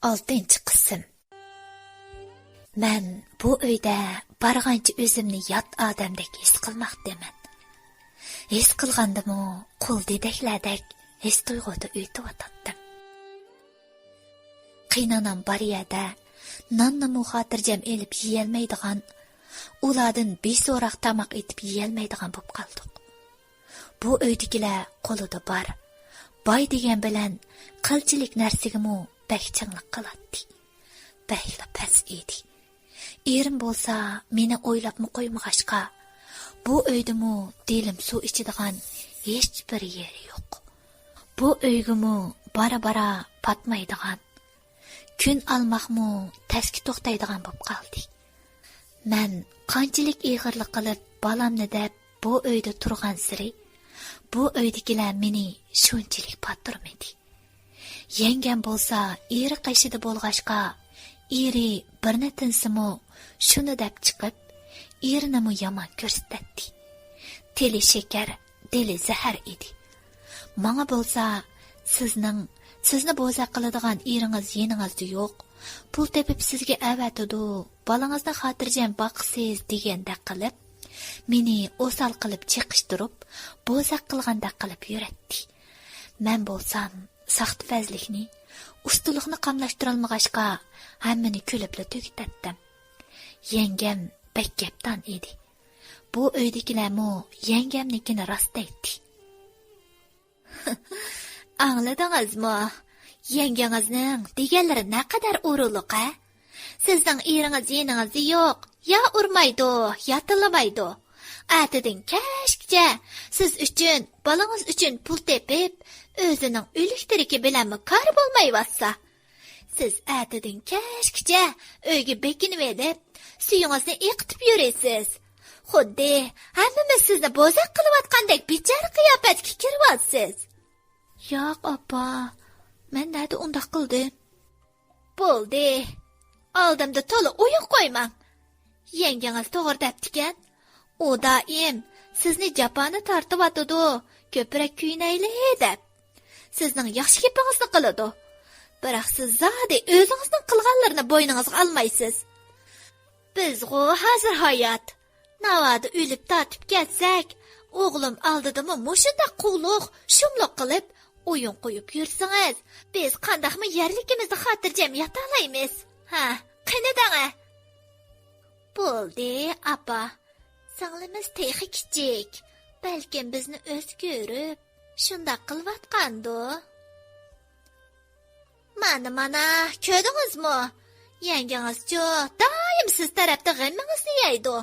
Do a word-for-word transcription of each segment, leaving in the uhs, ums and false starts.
ئالتىنچى قىسىم. مەن بۇ ئۆيدە بارغانچە ئۆزۈمنى يات ئادەمدەك ھېس قىلماقتىمەن. ھېس قىلغاندىمۇ قۇل دېدەكلەردەك ھېس تۇيغۇدا ئۆتۈۋاتاتتىم. قېينانام بار يەردە ناننىمۇ خاتىرجەم ئېلىپ يېيەلمەيدىغان، ئۇلاردىن بىسوراق تاماق ئېتىپ يېيەلمەيدىغان بولۇپ قالدۇق. بۇ ئۆيدىكىلەر قولىدا بار، باي دېگەن بىلەن قىلچىلىك نەرسىگىمۇ بەك چىڭلىق قىلاتتى. بەكلا پەس ئىدى. ئېرىم بولسا مېنى ئويلاپمۇ قويمىغاچقا، بۇ ئۆيدىمۇ دىلىم سۇ ئىچىدىغان ھېچبىر يېرى يوق. بۇ ئۆيگىمۇ بارا-بارا پاتمايدىغان، كۈن ئالماقمۇ تەسكە توختايدىغان بولۇپ قالدى. مەن قانچىلىك ئېغىرلىق قىلىپ بالامنى دەپ بۇ ئۆيدە تۇرغانسېرى، بۇ ئۆيدىكىلەر مېنى شۇنچىلىك پاتۇرمىدى. يەڭگەم بولسا ئېرى قېشىدا بولغاچقا، ئېرى بىرنى تىنسىمۇ شۇنى دەپ چىقىپ، ئېرىنىمۇ يامان كۆرسىتەتتى. تىلى شېكەر، دىلى زەھەر ئىدى. ماڭا بولسا، سىزنىڭ، سىزنى بوزەك قىلىدىغان ئېرىڭىز يېنىڭىزدا يوق. پۇل تېپىپ سىزگە ئەۋەتىدۇ، بالىڭىزنى خاتىرجەم باقىسىز دېگەندەك قىلىپ، مېنى ئوسال قىلىپ چېقىشتۇرۇپ، بوزەك قىلغاندەك قىلىپ يۈرەتتى. مەن بولسام، ساختىپەزلىكنى، ئۇستىلىقنى قاملاشتۇرالمىغاچقا، ھەممىنى كۈلۈپلا تۈگىتەتتىم. يەڭگەم بەك گەپدان ئىدى. بۇ ئۆيدىكىلەرمۇ يەڭگەمنىڭكىنى راست دەيتتى. ئاڭلىدىڭىزمۇ؟ يەڭگىڭىزنىڭ دېگەنلىرى نەقەدەر ئورۇنلۇق، ھە؟ سىزنىڭ ئېرىڭىز يېنىڭىزدا يوق، يا ئۇرمايدۇ، يا تىللىمايدۇ. ئەتىدىن كەچكىچە سىز ئۈچۈن، بالىڭىز ئۈچۈن پۇل تېپىپ، ئۆزىنىڭ ئۆلۈك تىرىكى بىلەنمۇ كارى بولمايۋاتسا، سىز ئەتىدىن كەچكىچە ئۆيگە بېكىنىۋېلىپ، سۈيىڭىزنى ئېقىتىپ يۈرىسىز. خۇددى ھەممىمىز سىزنى بوزەك قىلىۋاتقاندەك بىچارە قىياپەتكە كىرىۋالىسىز. ياق، ئاپا، مەن نەدە ئۇنداق قىلدىم؟ بولدى، ئالدىمدا تولا ئويۇن قويماڭ. يەڭگىڭىز توغرا دەپتىكەن. ئۇ دائىم سىزنى جاپانى تارتىۋاتىدۇ، كۆپرەك كۆيۈنەيلى دەپ، سىزنىڭ ياخشى گېپىڭىزنى قىلىدۇ. بىراق سىز زادى ئۆزىڭىزنىڭ قىلغانلىرىنى بوينىڭىزغا ئالمايسىز. بىزغۇ ھازىر ھايات. ناۋادا ئۆلۈپ تارتىپ كەتسەك، ئوغلۇم ئالدىدىمۇ مۇشۇنداق قۇۋلۇق، شۇملۇق قىلىپ ئويۇن قويۇپ يۈرسىڭىز، بىز قانداقمۇ يەرلىكىمىزدە خاتىرجەم ياتالايمىز؟ ھە، قېنى دەڭە. بولدى، ئاپا. سىڭلىمىز تېخى كىچىك. بەلكىم بىزنى ئۆز كۆرۈپ، شۇنداق قىلىۋاتقاندۇ. مانا، مانا، كۆردىڭىزمۇ؟ يەڭگىڭىزچۇ دائىم سىز تەرەپتە غېمىڭىزنى يەيدۇ.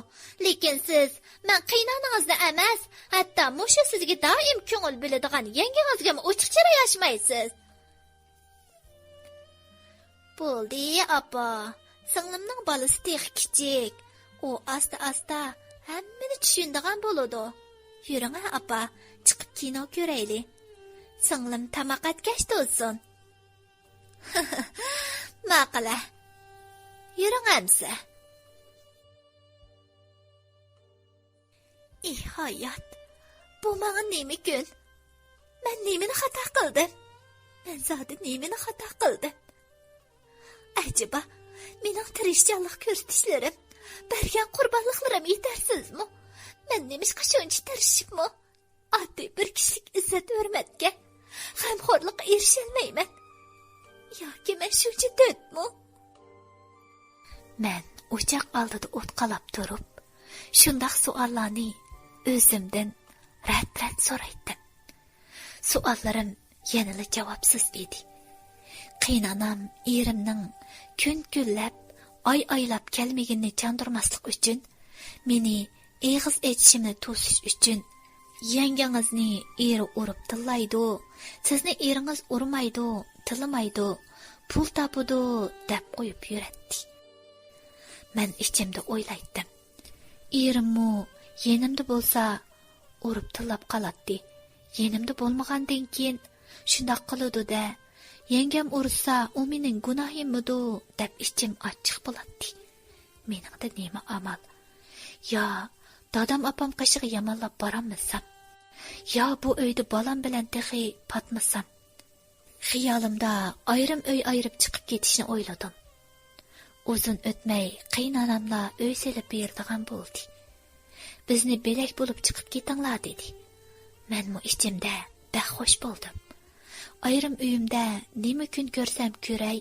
لېكىن سىز مەن قېينانىڭىزنى ئەمەس، ھەتتا مۇشۇ سىزگە دائىم كۆڭۈل بۆلىدىغان يەڭگىڭىزگىمۇ ئوچۇق چىراي ئاچمايسىز. بولدى، ئاپا. سىڭلىمنىڭ بالىسى تېخى كىچىك. ئۇ ئاستا-ئاستا ھەممىنى چۈشىنىدىغان بولىدۇ. يۈرۈڭە، ئاپا، چىقىپ كىنو كۆرەيلى. سىڭلىم تاماق ئەتكەچ تۇرسۇن. ماقۇلە. يۈرۈڭ ئەمسە. ئى ھايات، بۇ ماڭا نېمە كۈن؟ مەن نېمىنى خاتا قىلدىم؟ مەن زادى نېمىنى خاتا قىلدىم؟ ئەجەبا، مېنىڭ تىرىشچانلىق كۆرسىتىشلىرىم، بەرگەن قۇربانلىقلىرىم يېتەرسىزمۇ؟ مەن نېمىشقا شۇنچە تىرىشىپمۇ ئاددىي بىر كىشىلىك ئىززەت-ھۆرمەتكە، غەمخورلۇققا ئېرىشەلمەيمەن؟ ياكى مەن شۇنچە تۆتمۇ؟ مەن ئوچاق ئالدىدا ئوت قالاپ تۇرۇپ، شۇنداق سوئاللارنى ئۆزۈمدىن رەت-رەت سورايتتىم. سوئاللىرىم يەنىلا جاۋابسىز ئىدى. قېيىنئانام ئېرىمنىڭ كۈن كۈنلەپ، ئاي ئايلاپ كەلمىگىنىنى چاندۇرماسلىق ئۈچۈن، مېنى ئېغىز ئېچىشىمنى توسۇش ئۈچۈن، يەڭگىڭىزنى ئېرى ئۇرۇپ تىللايدۇ، سىزنى ئېرىڭىز ئۇرمايدۇ، تىللىمايدۇ، پۇل تاپىدۇ دەپ قويۇپ يۈرەتتى. مەن ئىچىمدە ئويلايتتىم، ئېرىممۇ يېنىمدا بولسا ئۇرۇپ تىللاپ قالاتتى. يېنىمدا بولمىغاندىن كېيىن شۇنداق قىلىدۇ-دە، يەڭگەم ئۇرسا ئۇ مېنىڭ گۇناھىممىدۇ دەپ ئىچىم ئاچچىق بولاتتى. مېنىڭدە نېمە ئامال؟ يا دادام ئاپام قېشىغا يامانلاپ بارالمىسام؟ يا بۇ ئۆيدە بالام بىلەن تېخى پاتمىسام؟ خىيالىمدا ئايرىم ئۆي ئايرىپ چىقىپ كېتىشنى ئويلىدىم. ئۇزۇن ئۆتمەي قېيىنئاناملار ئۆي سېلىپ بېرىدىغان بولدى. بىزنى بۆلەك بولۇپ چىقىپ كېتىڭلار دېدى. مەنمۇ ئىچىمدە بەك خوش بولدۇم. ئايرىم ئۆيۈمدە نېمە كۈن كۆرسەم كۆرەي،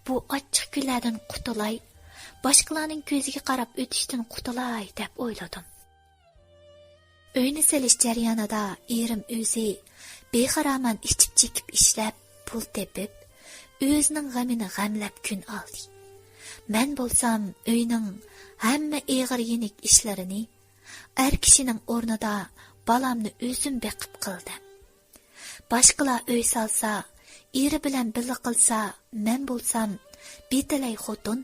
بۇ ئاچچىق كۈنلەردىن قۇتۇلاي، باشقىلارنىڭ كۆزىگە قاراپ ئۆتۈشتىن قۇتۇلاي دەپ ئويلىدىم. ئۆينى سېلىش جەريانىدا ئېرىم ئۆزى بىخارامان ئىچىپ چېكىپ ئىشلەپ، پۇل تېپىپ، ئۆزىنىڭ غېمىنى غەملەپ كۈن ئالدى. مەن بولسام ئۆينىڭ ھەممە ئېغىر يېنىك ئىشلىرىنى ئەر كىشىنىڭ ئورنىدا بالامنى ئۆزۈم بېقىپ قىلدىم. باشقىلار ئۆي سالسا، ئېرى بىلەن بىللە قىلسا، مەن بولسام بىتەلەي خوتۇن،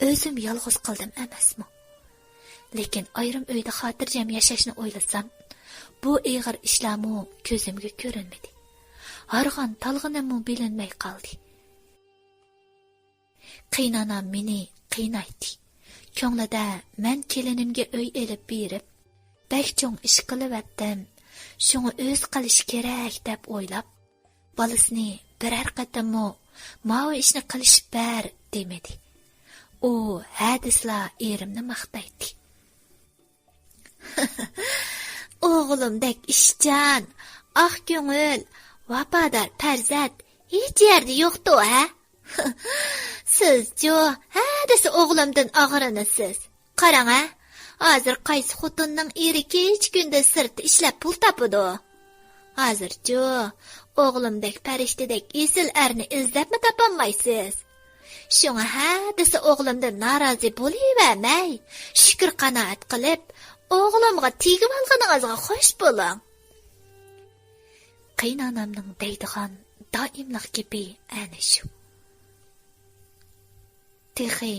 ئۆزۈم يالغۇز قالدىم ئەمەسمۇ؟ لېكىن ئايرىم ئۆيدە خاتىرجەم ياشاشنى ئويلىسام، بۇ ئېغىر ئىشلارمۇ كۆزۈمگە كۆرۈنمىدى. ھارغان، تالغىنىممۇ بىلىنمەي قالدى. قېيىنئانام مېنى قىينايتتى. كۆڭلىدە مەن كېلىنىمگە ئۆي ئېلىپ بېرىپ، بەك چوڭ ئىش قىلىۋەتتىم، شۇڭا ئۆزى قىلىشى كېرەك دەپ ئويلاپ، بالىسىنى بىرەر قېتىممۇ ماۋۇ ئىشنى قىلىشىپ بەر دېمىدى. ئۇ ھە دېسىلا ئېرىمنى ماختايتتى. ئوغلۇمدەك ئىشچان، ئاق كۆڭۈل، ۋاپادار پەرزەنت ھېچ يەردە يوقتۇ ھە؟ سىزچۇ ھە دېسە ئوغلۇمدىن ئاغرىنىسىز. قاراڭ ھە، ھازىر قايسى خوتۇننىڭ ئېرى كېچە-كۈندۈز سىرتتا ئىشلەپ پۇل تاپىدۇ؟ ھازىرچۇ ئوغلۇمدەك پەرىشتىدەك ئېسىل ئەرنى ئىزدەپمۇ تاپالمايسىز. شۇڭا ھە دېسە ئوغلۇمدىن نارازى بولۇۋەرمەي، شۈكۈر-قانائەت قىلىپ، ئوغلۇمغا تېگىۋالغىنىڭىزغا خوش بولۇڭ. قېيىنئانامنىڭ دەيدىغان دائىملىق گېپى ئەنە شۇ. تېخى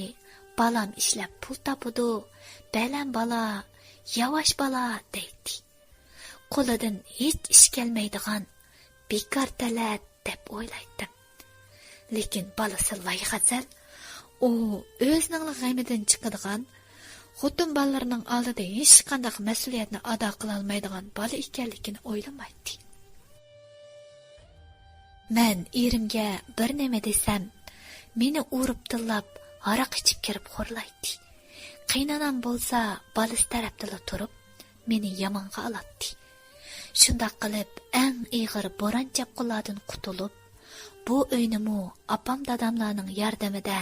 بالام ئىشلەپ پۇل تاپىدۇ، بەلەن بالا، ياۋاش بالا دەيتتى. قولىدىن ھېچ ئىش كەلمەيدىغان بىكار تەلەت دەپ ئويلايتتىم. لېكىن بالىسى لايغەزەل، ئۇ ئۆزىنىڭلا غېمىدىن چىقىدىغان، خوتۇن بالىلىرىنىڭ ئالدىدا ھېچقانداق مەسئۇلىيەتنى ئادا قىلالمايدىغان بالا ئىكەنلىكىنى ئويلىمايتتى. مەن ئېرىمگە بىر نېمە دېسەم، مېنى ئۇرۇپ تىللاپ، ھاراق ئىچىپ كىرىپ خورلايتتى. قېيىنئانام بولسا بالىسى تەرەپتىلا تۇرۇپ، مېنى يامانغا ئالاتتى. شۇنداق قىلىپ، ئەڭ ئېغىر بوران-چاپقۇنلاردىن قۇتۇلۇپ، بۇ ئۆينىمۇ ئاپام-داداملارنىڭ ياردىمىدە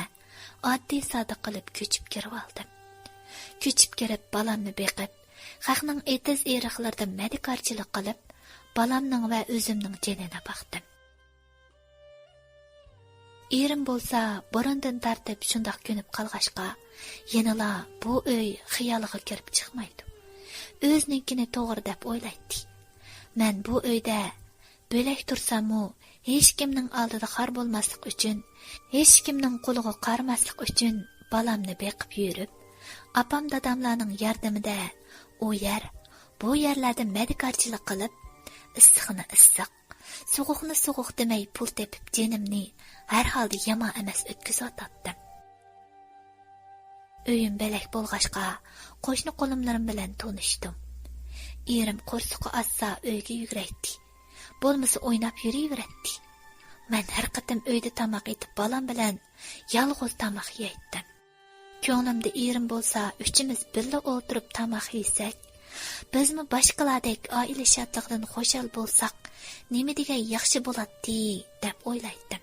ئاددىي-ساددا قىلىپ كۆچۈپ كىرىۋالدىم. كۆچۈپ كىرىپ، بالامنى بېقىپ، خەقنىڭ ئېتىز-ئېرىقلىرىدا مەدىكارچىلىق قىلىپ، بالامنىڭ ۋە ئۆزۈمنىڭ جېنىنى باقتىم. ئېرىم بولسا بۇرۇندىن تارتىپ شۇنداق كۆنۈپ قالغاچقا، يەنىلا بۇ ئۆي خىيالىغا كىرىپ چىقمايدۇ. ئۆزىنىڭكىنى توغرا دەپ ئويلايتتى. مەن بۇ ئۆيدە بۆلەك تۇرساممۇ، ھېچكىمنىڭ ئالدىدا خار بولماسلىق ئۈچۈن، ھېچكىمنىڭ قولىغا قارىماسلىق ئۈچۈن بالامنى بېقىپ يۈرۈپ، ئاپام-داداملارنىڭ ياردىمىدە ئۇ يەر، بۇ يەرلەردە مەدىكارچىلىق قىلىپ، ئىسسىقنى ئىسسىق، سوغۇقنى سوغۇق دېمەي پۇل تېپىپ، جېنىمنى ھەر ھالدا يامان ئەمەس ئۆتكۈزۈۋاتاتتىم. ئۆيۈم بۆلەك بولغاچقا، قوشنا-قولۇملىرىم بىلەن تونۇشتۇم. ئېرىم قورسىقى ئاچسا ئۆيگە يۈگۈرەيتتى، بولمىسا ئويناپ يۈرۈۋېرەتتى. مەن ھەر قېتىم ئۆيدە تاماق ئېتىپ، بالام بىلەن يالغۇز تاماق يەيتتىم. كۆڭلۈمدە ئېرىم بولسا ئۈچىمىز بىللە ئولتۇرۇپ تاماق يېسەك، بىزمۇ باشقىلاردەك ئائىلە شادلىقىدىن خۇشال بولساق، نېمە دېگەن ياخشى بولاتتى، دەپ ئويلايتتىم.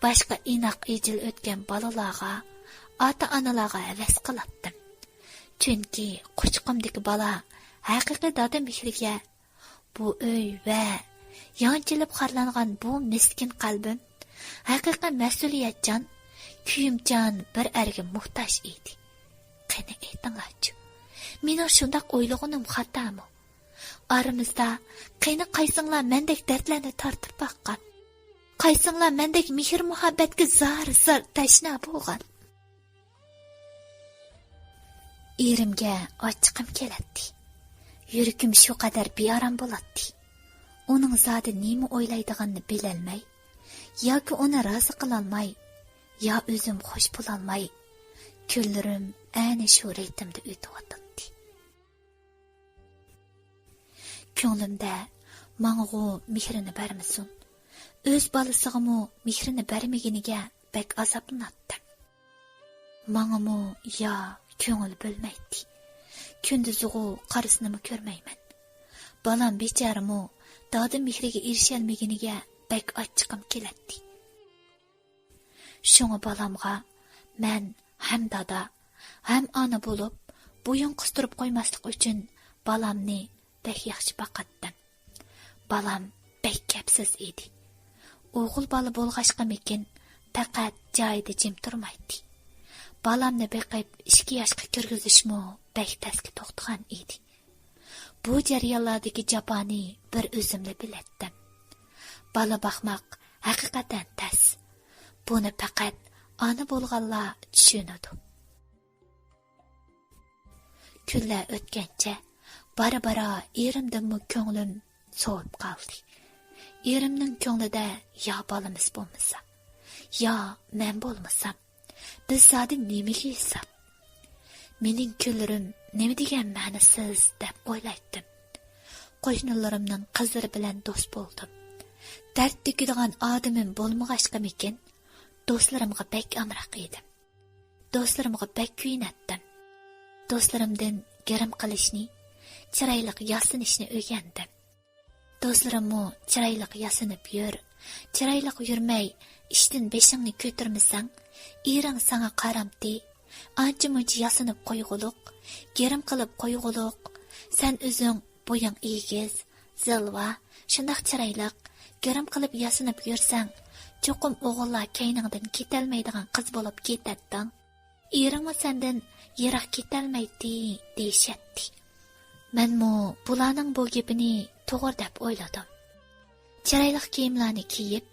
باشقا ئىناق ئىجىل ئۆتكەن بالىلارغا، ئاتا-ئانىلارغا ھەۋەس قىلاتتىم. چۈنكى قۇچىقىمدىكى بالا ھەقىقىي دادا مېھرىگە، بۇ ئۆي ۋە يانچىلىپ خارلانغان بۇ مىسكىن قەلبىم ھەقىقىي مەسئۇلىيەتچان، كۆيۈمچان بىر ئەرگە موھتاج ئىدى. قېنى ئېيتىڭلارچۇ، مېنىڭ شۇنداق ئويلىغىنىم خاتامۇ؟ ئارىمىزدا قېنى قايسىڭلار مەندەك دەردلەرنى تارتىپ باققان؟ قايسىڭلار مەندەك مېھىر-مۇھەببەتكە زار-زار تەشنا بولغان؟ ئېرىمگە ئاچچىقىم كېلەتتى. يۈرىكىم شۇ قەدەر بىئارام بولاتتى. ئۇنىڭ زادى نېمە ئويلايدىغىنىنى بىلەلمەي، ياكى ئۇنى رازى قىلالماي، يا ئۆزۈم خوش بولالماي، كۈنلىرىم ئەنە شۇ رىتىمدا ئۆتۈۋاتاتتى. كۆڭلۈمدە ماڭىغۇ مېھرىنى بەرمىسۇن، ئۆز بالىسىغىمۇ مېھرىنى بەرمىگىنىگە بەك ئازابلىناتتىم. ماڭىمۇ يا كۆڭۈل بۆلمەيتتى. كۈندۈزىغۇ قارىسىنىمۇ كۆرمەيمەن. بالام بىچارىمۇ دادا مېھرىگە ئېرىشەلمىگىنىگە بەك ئاچچىقىم كېلەتتى. شۇڭا بالامغا مەن ھەم دادا، ھەم ئانا بولۇپ، بويۇن قىستۇرۇپ قويماسلىق ئۈچۈن بالامنى بەك ياخشى باقاتتىم. بالام بەك گەپسىز ئىدى. ئوغۇل بالا بولغاچقىمىكىن، پەقەت جايىدا جىم تۇرمايتتى. بالامنى بېقىپ ئىككى ياشقا كىرگۈزۈشمۇ بەك تەسكە توختىغان ئىدى. بۇ جەريانلاردىكى جاپانى بىر ئۆزۈملا بىلەتتىم. بالا باقماق ھەقىقەتەن تەس. بۇنى پەقەت ئانا بولغانلا چۈشىنىدۇ. كۈنلەر ئۆتكەنچە بارا-بارا ئېرىمدىنمۇ كۆڭلۈم سوۋۇپ قالدى. ئېرىمنىڭ كۆڭلىدە يا بالىمىز بولمىسا، يا مەن بولمىسام، بىز زادى نېمىگە ھېساب؟ مېنىڭ كۈنلىرىم نېمە دېگەن مەنىسىز دەپ ئويلايتتىم. قوشنىلىرىمنىڭ قىزلىرى بىلەن دوست بولدۇم. دەرد تۆكىدىغان ئادىمىم بولمىغاچقىمىكىن، دوستلىرىمغا بەك ئامراق ئىدىم. دوستلىرىمغا بەك كۆيۈنەتتىم. دوستلىرىمدىن گىرىم قىلىشنى، چىرايلىق ياسىنىشنى ئۆگەندىم. دوستلىرىممۇ چىرايلىق ياسىنىپ يۈر، چىرايلىق يۈرمەي، ئىشتىن بېشىڭنى كۆتۈرمىسەڭ، ئېرىڭ ساڭا قارامتى، ئانچە-مۇنچە ياسىنىپ قويغۇلۇق، گىرىم قىلىپ قويغۇلۇق، سەن ئۆزۈڭ بويۇڭ ئېگىز، زىلۋا، شۇنداق چىرايلىق، گىرىم قىلىپ ياسىنىپ يۈرسەڭ، چوقۇم ئوغۇللار كەينىڭدىن كېتەلمەيدىغان قىز بولۇپ كېتەتتىڭ. ئېرىڭمۇ سەندىن يىراق كېتەلمەيتتى، دېيىشەتتى. مەنمۇ بۇلارنىڭ بۇ گېپىنى توغرا دەپ ئويلىدىم. چىرايلىق كىيىملەرنى كىيىپ،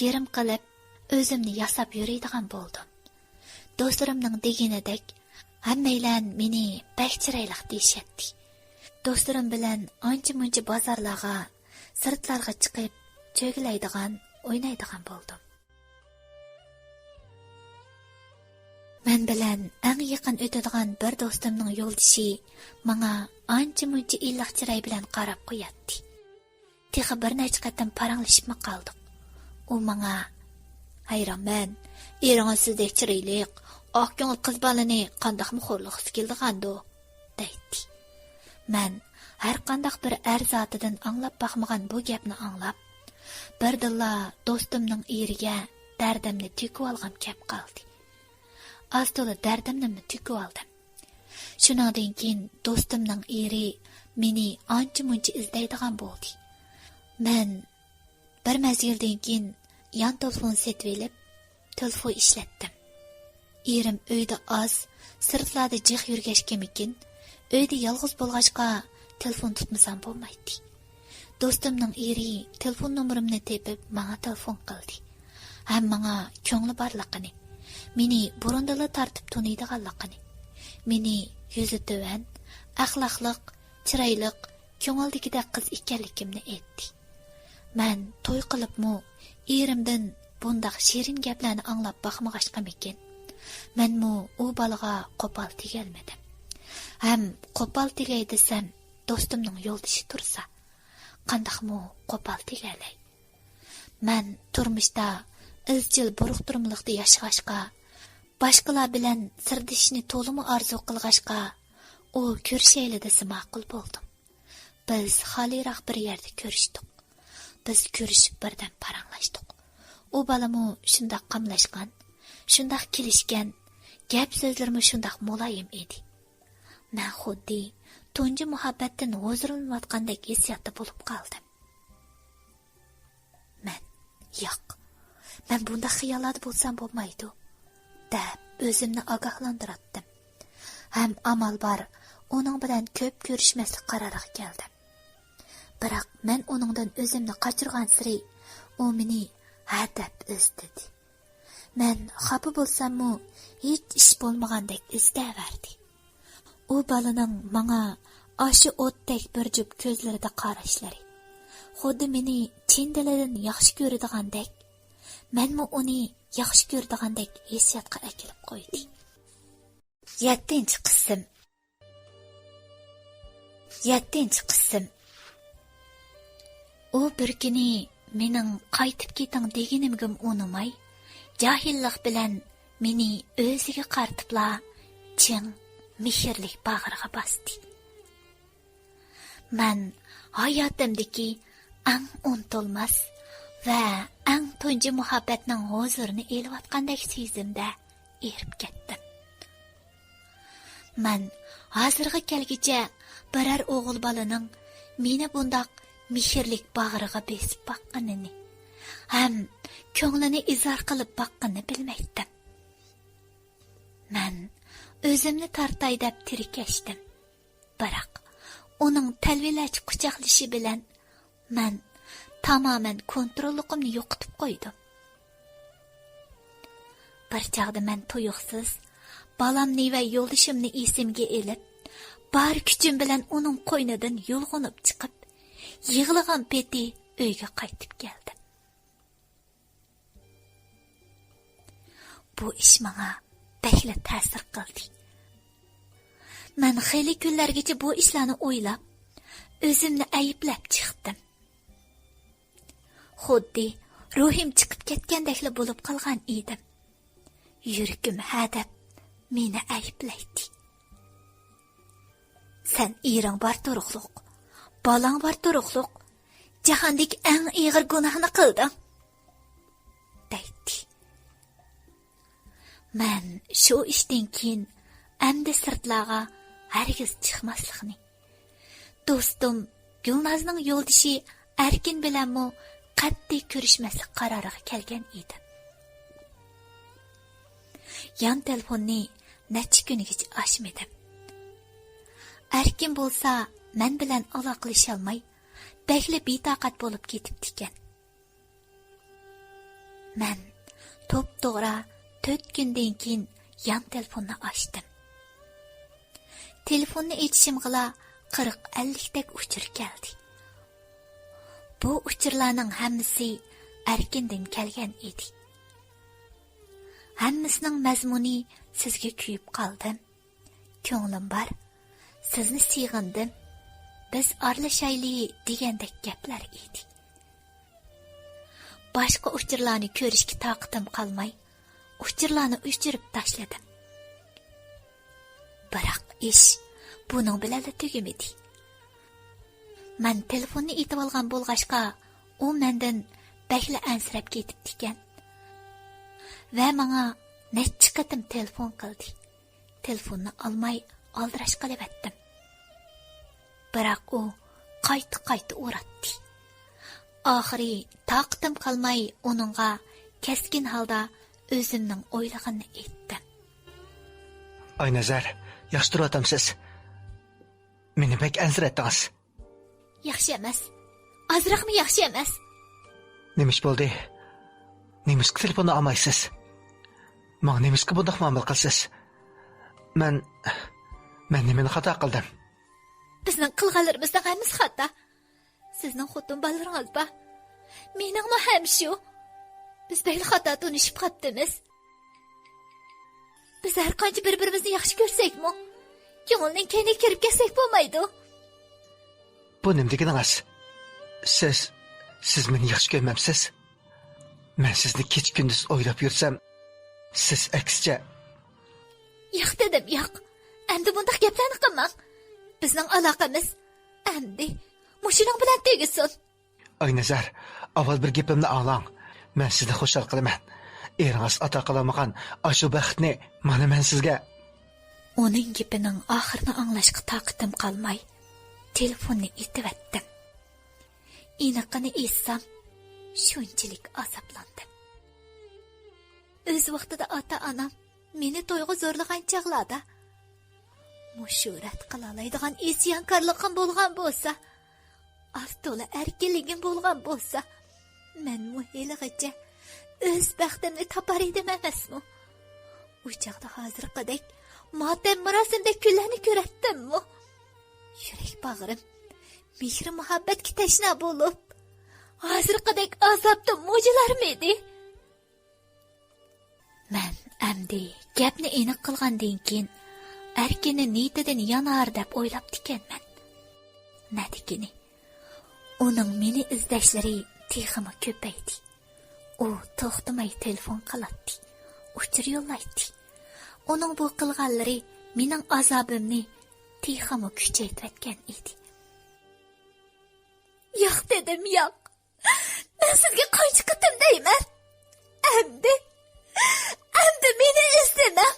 گىرىم قىلىپ، ئۆزۈمنى ياساپ يۈرىدىغان بولدۇم. دوستلىرىمنىڭ دېگىنىدەك، ھەممەيلەن مېنى بەك چىرايلىق دېيىشەتتى. دوستلىرىم بىلەن ئانچە-مۇنچە بازارلارغا، سىرتلارغا چىقىپ، چۆگىلەيدىغان، ئوينايدىغان بولدۇم. مەن بىلەن ئەڭ يېقىن ئۆتىدىغان بىر دوستۇمنىڭ يولدىشى ماڭا ئانچە-مۇنچە ئىللىق چىراي بىلەن قاراپ قوياتتى. تېخى بىر نەچچە قېتىم پاراڭلىشىپمۇ قالدۇق. ئۇ ماڭا، «ھەيرانمەن، ئېرىڭىز سىزدەك چىرايلىق، ئاق كۆڭۈل قىز بالىنى قانداقمۇ خورلىغۇسى كېلىدىغاندۇ؟» دەيتتى. مەن ھەرقانداق بىر ئەر زاتىدىن ئاڭلاپ باقمىغان بۇ گەپنى ئاڭلاپ، بىردىنلا دوستۇمنىڭ ئېرىگە دەردىمنى تۆكۈۋالغۇم كەپ قالدى. ئاز-تولا دەردىمنىمۇ تۆكۈۋالدىم. شۇنىڭدىن كېيىن دوستۇمنىڭ ئېرى مېنى ئانچە-مۇنچە ئىزدەيدىغان بولدى. مەن بىر مەزگىلدىن كېيىن يان تېلېفون سېتىۋېلىپ، تېلېفون ئىشلەتتىم. ئېرىم ئۆيدە ئاز، سىرتلاردا جىق يۈرگەچكىمىكىن، ئۆيدە يالغۇز بولغاچقا، تېلېفون تۇتمىسام بولمايتتى. دوستۇمنىڭ ئېرى تېلېفون نومۇرۇمنى تېپىپ، ماڭا تېلېفون قىلدى. ھەم ماڭا كۆڭلى بارلىقىنى، مېنى بۇرۇندىلا تارتىپ تونۇيدىغانلىقىنى، مېنى يۈزى تۆۋەن، ئەخلاقلىق، چىرايلىق، كۆڭۈلدىكىدەك قىز ئىكەنلىكىمنى ئېيتتى. مەن توي قىلىپمۇ ئېرىمدىن بۇنداق شېرىن گەپلەرنى ئاڭلاپ باقمىغاچقىمىكىن، مەنمۇ ئۇ بالىغا قوپال تېگەلمىدىم. ھەم قوپال تېگەي دېسەم، دوستۇمنىڭ يولدىشى تۇرسا، قانداقمۇ قوپال تېگەلەي؟ مەن تۇرمۇشتا ئىزچىل بۇرۇقتۇرمىلىقتا ياشىغاچقا، باشقىلار بىلەن سىردىشىشنى تولىمۇ ئارزۇ قىلغاچقا، ئۇ كۆرۈشەيلى دېسە ماقۇل بولدۇم. بىز خالىيراق بىر يەردە كۆرۈشتۇق. بىز كۆرۈشۈپ بىردەم پاراڭلاشتۇق. ئۇ بالىمۇ شۇنداق قاملاشقان، شۇنداق كېلىشكەن، گەپ سۆزلىرىمۇ شۇنداق مۇلايىم ئىدى. مەن خۇددى تۇنجى مۇھەببەتتىن ھۇزۇرلىنىۋاتقاندەك ھېسسىياتتا بولۇپ قالدىم. مەن، ياق، مەن بۇنداق خىياللاردا بولسام بولمايدۇ، دەپ ئۆزۈمنى ئاگاھلاندۇراتتىم. ھەم ئامال بار، ئۇنىڭ بىلەن كۆپ كۆرۈشمەسلىك قارارىغا كەلدىم. بىراق مەن ئۇنىڭدىن ئۆزۈمنى قاچۇرغانسېرى، ئۇ مېنى ھە دەپ ئىزدىدى. مەن خاپا بولساممۇ، ھېچ ئىش بولمىغاندەك ئىزدەۋەردى. ئۇ بالىنىڭ ماڭا ئاشۇ ئوتتەك بىر جۈپ كۆزلىرىدە قاراشلىرى، خۇددى مېنى چىن دىلىدىن ياخشى كۆرىدىغاندەك، مەنمۇ ئۇنى ياخشى كۆرىدىغاندەك ھېسسىياتقا ئەكېلىپ قويدى. يەتتىنچى قىسىم. يەتتىنچى قىسىم. ئۇ بىر كۈنى مېنىڭ قايتىپ كېتىڭ دېگىنىمگىمۇ ئۇنىماي، جاھىللىق بىلەن مېنى ئۆزىگە قارىتىپلا چىڭ، مېھىرلىك باغرىغا باستى. مەن ھاياتىمدىكى ئەڭ ئۇنتۇلماس ۋە ئەڭ تۇنجى مۇھەببەتنىڭ ھۇزۇرىنى ئېلىۋاتقاندەك سېزىمدە ئېرىپ كەتتىم. مەن ھازىرغا كەلگۈچە بىرەر ئوغۇل بالىنىڭ مېنى بۇنداق مېھىرلىك باغرىغا بېسىپ باققىنىنى ھەم كۆڭلىنى ئىزھار قىلىپ باققىنىنى بىلمەيتتىم. مەن ئۆزۈمنى تارتاي دەپ تىركەشتىم. بىراق، ئۇنىڭ تەلۋىلەرچە قۇچاقلىشى بىلەن مەن تامامەن كونتروللۇقۇمنى يوقىتىپ قويدۇم. بىر چاغدا مەن تۇيۇقسىز بالامنى ۋە يولدىشىمنى ئېسىمگە ئېلىپ، بار كۈچۈم بىلەن ئۇنىڭ قوينىدىن يۇلغۇنۇپ چىقىپ، يىغلىغان پېتى ئۆيگە قايتىپ كەلدىم. بۇ ئىش ماڭا بەكلا تەسىر قىلدى. مەن خېلى كۈنلەرگىچە بۇ ئىشلارنى ئويلاپ، ئۆزۈمنى ئەيىبلەپ چىقتىم. خۇددى روھىم چىقىپ كەتكەندەكلا بولۇپ قالغان ئىدىم. يۈرىكىم ھە دەپ مېنى ئەيىبلەيتتى. «سەن ئېرىڭ بار تۇرۇقلۇق، بالاڭ بار تۇرۇقلۇق، جاھاندىكى ئەڭ ئېغىر گۇناھنى قىلدىڭ» دەيتتى. مەن شۇ ئىشتىن كېيىن ئەمدى سىرتلارغا ھەرگىز چىقماسلىقنى، دوستۇم گۈلنازنىڭ يولدىشى ئەركىن بىلەنمۇ قەتئىي كۆرۈشمەسلىك قارارىغا كەلگەن ئىدىم. يان تېلېفوننى نەچچە كۈنگىچە ئاچمىدىم. ئەركىن بولسا مەن بىلەن ئالاقىلىشالماي، بەكلا بىتاقەت بولۇپ كېتىپتىكەن. مەن توپتوغرا تۆت كۈندىن كېيىن يان تېلېفوننى ئاچتىم. تېلېفوننى ئېچىشىمغىلا قىرىق ئەللىكتەك ئۇچۇر كەلدى. بۇ ئۇچۇرلارنىڭ ھەممىسى ئەركىندىن كەلگەن ئىدى. ھەممىسىنىڭ مەزمۇنى «سىزگە كۆيۈپ قالدىم، كۆڭلۈم بار، سىزنى سېغىندىم، بىز ئارىلىشايلى» دېگەندەك گەپلەر ئىدى. باشقا ئۇچۇرلارنى كۆرۈشكە تاقىتىم قالماي، ئۇچۇرلارنى ئۆچۈرۈپ تاشلىدىم. بىراق ئىش بۇنىڭ بىلەنلا تۈگىمىدى. مەن تېلېفوننى ئېتىۋالغان بولغاچقا، ئۇ مەندىن بەكلا ئەنسىرەپ كېتىپتىكەن ۋە ماڭا نەچچە قېتىم تېلېفون قىلدى. تېلېفوننى ئالماي ئالدىراش قېلىۋەتتىم. بىراق ئۇ قايتا-قايتا ئۇراتتى. ئاخىرى تاقىتىم قالماي ئۇنىڭغا كەسكىن ھالدا ئۆزۈمنىڭ ئويلىغىنىنى ئېيتتىم. ئاينەزەر، ياخشى تۇرۇۋاتامسىز؟ مېنى بەك ئەنسىرەتتىڭىز. ياخشى ئەمەس. ئازراقمۇ ياخشى ئەمەس. نېمە ئىش بولدى؟ نېمىشقا تېلېفوننى ئالمايسىز؟ ماڭا نېمىشقا بۇنداق مۇئامىلە قىلىسىز؟ مەن، مەن نېمىنى خاتا قىلدىم؟ بىزنىڭ قىلغانلىرىمىزنىڭ ھەممىسى خاتا. سىزنىڭ خوتۇن بالىلىرىڭىز بار. مېنىڭمۇ ھەم شۇ. بىز بەكلا خاتا تونۇشۇپ قاپتىمىز. بىز ھەر قانچە بىر-بىرىمىزنى ياخشى كۆرسەكمۇ، كۆڭۈلنىڭ كەينىگە كىرىپ كەتسەك بولمايدۇ. بۇ نېمە دېگىنىڭىز؟ سىز، سىز مېنى ياخشى كۆرمەمسىز؟ مەن سىزنى كېچە-كۈندۈز ئويلاپ يۈرسەم، سىز ئەكسىچە. ياق دېدىم، ياق. ئەمدى بۇنداق گەپلەرنى قىلماڭ. بىزنىڭ ئالاقىمىز ئەمدى مۇشۇنىڭ بىلەن تۈگىسۇن. ئاينەزەر، ئاۋۋال بىر گېپىمنى ئاڭلاڭ. مەن سىزنى خۇشال قىلىمەن. ئېرىڭىز ئاتا قىلالمىغان ئاشۇ بەختنى مانا مەن سىزگە. ئۇنىڭ گېپىنىڭ ئاخىرىنى ئاڭلاشقا تاقىتىم قالماي، تېلېفوننى ئېتىۋەتتىم. ئېنىقىنى ئېيتسام، شۇنچىلىك ئازابلاندىم. ئۆز ۋاقتىدا ئاتا-ئانام مېنى تويغا زورلىغان چاغلاردا، مۇشۇ رەت قىلالايدىغان ئىسيانكارلىقىم بولغان بولسا، ئاز تولا ئەركىنلىكىم بولغان بولسا، مەنمۇ ھېلىغىچە ئۆز بەختىمنى تاپار ئىدىم ئەمەسمۇ؟ ئۇ چاغدا ھازىرقىدەك ماتەم مۇراسىمدەك كۈنلەرنى كۆرەتتىممۇ؟ يۈرەك باغرىم مېھرى مۇھەببەتكە تەشنا بولۇپ، ھازىرقىدەك ئازابتىن مۇجۇلارمىدى؟ مەن ئەمدى گەپنى ئېنىق قىلغاندىن كېيىن، ئەركىننى نىيىتىدىن يانار دەپ ئويلاپتىكەنمەن. نەدىكىنى، ئۇنىڭ مېنى ئىزدەشلىرى تېخىمۇ كۆپەيدى. ئۇ توختىماي تېلېفون قىلاتتى، ئۇچۇر يوللايتتى. ئۇنىڭ بۇ قىلغانلىرى مېنىڭ ئازابىمنى تېخىمۇ كۈچەيتىۋەتكەن ئىدى. ياق دېدىم، ياق. مەن سىزگە قانچە قېتىم دەيمەن؟ ئەمدى، ئەمدى مېنى ئىزدىمەڭ.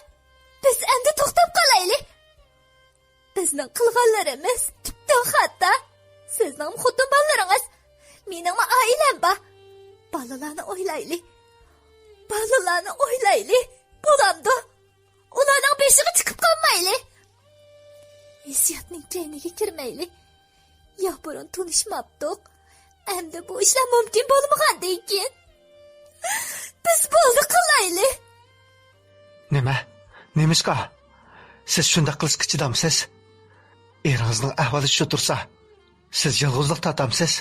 بىز ئەمدى توختاپ قالايلى. بىزنىڭ قىلغانلىرىمىز تۈپتىن خاتا. سىزنىڭمۇ خوتۇن بالىلىرىڭىز، مېنىڭمۇ ئائىلەم بار. بالىلارنى ئويلايلى. بالىلارنى ئويلايلى. بولامدۇ؟ ئۇلارنىڭ بېشىغا چىقىپ قالمايلى. ھېسسىياتنىڭ كەينىگە كىرمەيلى. يا بۇرۇن تونۇشماپتۇق. ئەمدى بۇ ئىشلار مۇمكىن بولمىغاندىن كېيىن، بىز بولدى قىلايلى. نېمە؟ نېمىشقا؟ سىز شۇنداق قىلىشقا چىدامسىز؟ ئېرىڭىزنىڭ ئەھۋالى شۇ تۇرسا، سىز يالغۇزلۇق تارتامسىز؟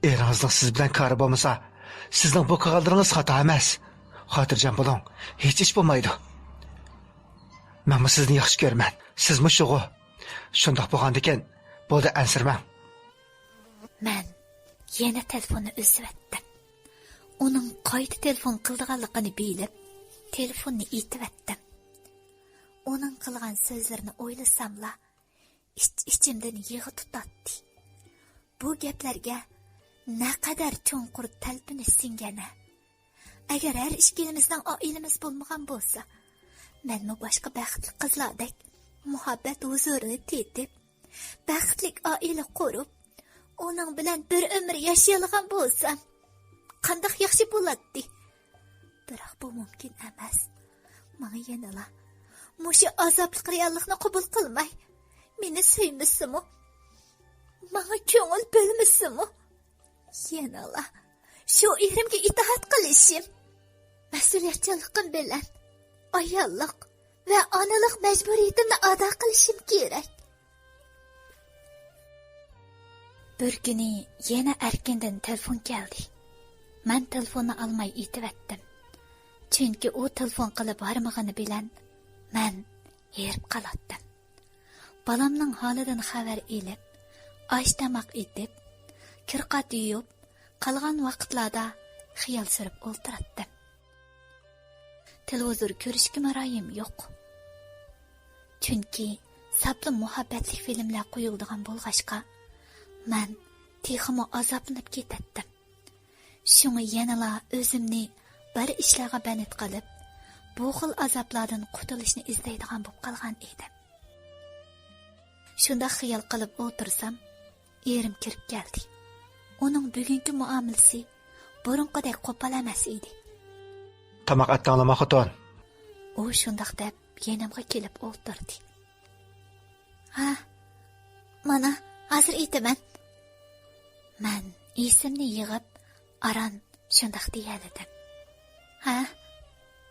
ئېرىڭىزنىڭ سىز بىلەن كارى بولمىسا، سىزنىڭ بۇ قىلغانلىرىڭىز خاتا ئەمەس. خاتىرجەم بولۇڭ، ھېچ ئىش بولمايدۇ. مەنمۇ سىزنى ياخشى كۆرىمەن، سىزمۇ شۇغۇ. شۇنداق بولغاندىكىن، بولدى، ئەنسىرىمەڭ. مەن يەنە تېلېفوننى ئۈزۈۋەتتىم. ئۇنىڭ قايتا تېلېفون قىلىدىغانلىقىنى بىلىپ، تېلېفوننى ئېتىۋەتتىم. ئۇنىڭ قىلغان سۆزلىرىنى ئويلىساملا، ئىچ-ئىچىمدىن يىغا تۇتاتتى. بۇ گەپلەرگە نەقەدەر چوڭقۇر تەلپۈنۈش سىڭگەن-ھە! ئەگەر ھەر ئىككىلىمىزنىڭ ئائىلىمىز بولمىغان بولسا، مەنمۇ باشقا بەختلىك قىزلاردەك مۇھەببەت ھۇزۇرىنى تېتىپ، بەختلىك ئائىلە قۇرۇپ، ئۇنىڭ بىلەن بىر ئۆمۈر ياشىيالىغان بولسام، قانداق ياخشى بولاتتى! بىراق بۇ مۇمكىن ئەمەس. ماڭا يەنىلا مۇشۇ ئازابلىق رېئاللىقنى قوبۇل قىلماي، مېنى سۆيمىسىمۇ، ماڭا كۆڭۈل بۆلمىسىمۇ، يەنىلا شۇ ئېرىمگە ئىتائەت قىلىشىم، مەسئۇلىيەتچانلىقىم بىلەن ئاياللىق ۋە ئانىلىق مەجبۇرىيىتىمنى ئادا قىلىشىم كېرەك. بىر كۈنى يەنە ئەركىندىن تېلېفون كەلدى. مەن تېلېفوننى ئالماي ئېتىۋەتتىم. چۈنكى ئۇ تېلېفون قىلىپ ھارمىغىنى بىلەن مەن ھېرىپ قالاتتىم. بالامنىڭ ھالىدىن خەۋەر ئېلىپ، ئاش تاماق ئېتىپ، كىرقات يۇيۇپ، قالغان ۋاقىتلاردا خىيال سۈرۈپ ئولتۇراتتىم. تېلېۋىزور كۆرۈشكىمۇ رايىم يوق. چۈنكى ساپلا مۇھەببەتلىك فىلىملەر قويۇلىدىغان بولغاچقا، مەن تېخىمۇ ئازابلىنىپ كېتەتتىم. شۇڭا يەنىلا ئۆزۈمنى بار ئىشلارغا بەند قىلىپ، بۇ خىل ئازابلاردىن قۇتۇلۇشنى ئىزدەيدىغان بولۇپ قالغان ئىدىم. شۇنداق خىيال قىلىپ ئولتۇرسام، ئېرىم كىرىپ كەلدى. ئۇنىڭ بۈگۈنكى مۇئامىلىسى بۇرۇنقىدەك قوپال ئەمەس ئىدى. تاماق ئەتتىڭلىما، خوتۇن؟ ئۇ شۇنداق دەپ يېنىمغا كېلىپ ئولتۇردى. ھە، مانا، ھازىر ئېتىمەن. مەن ئېسىمنى يىغىپ، ئاران شۇنداق دېيەلىدىم. ھە،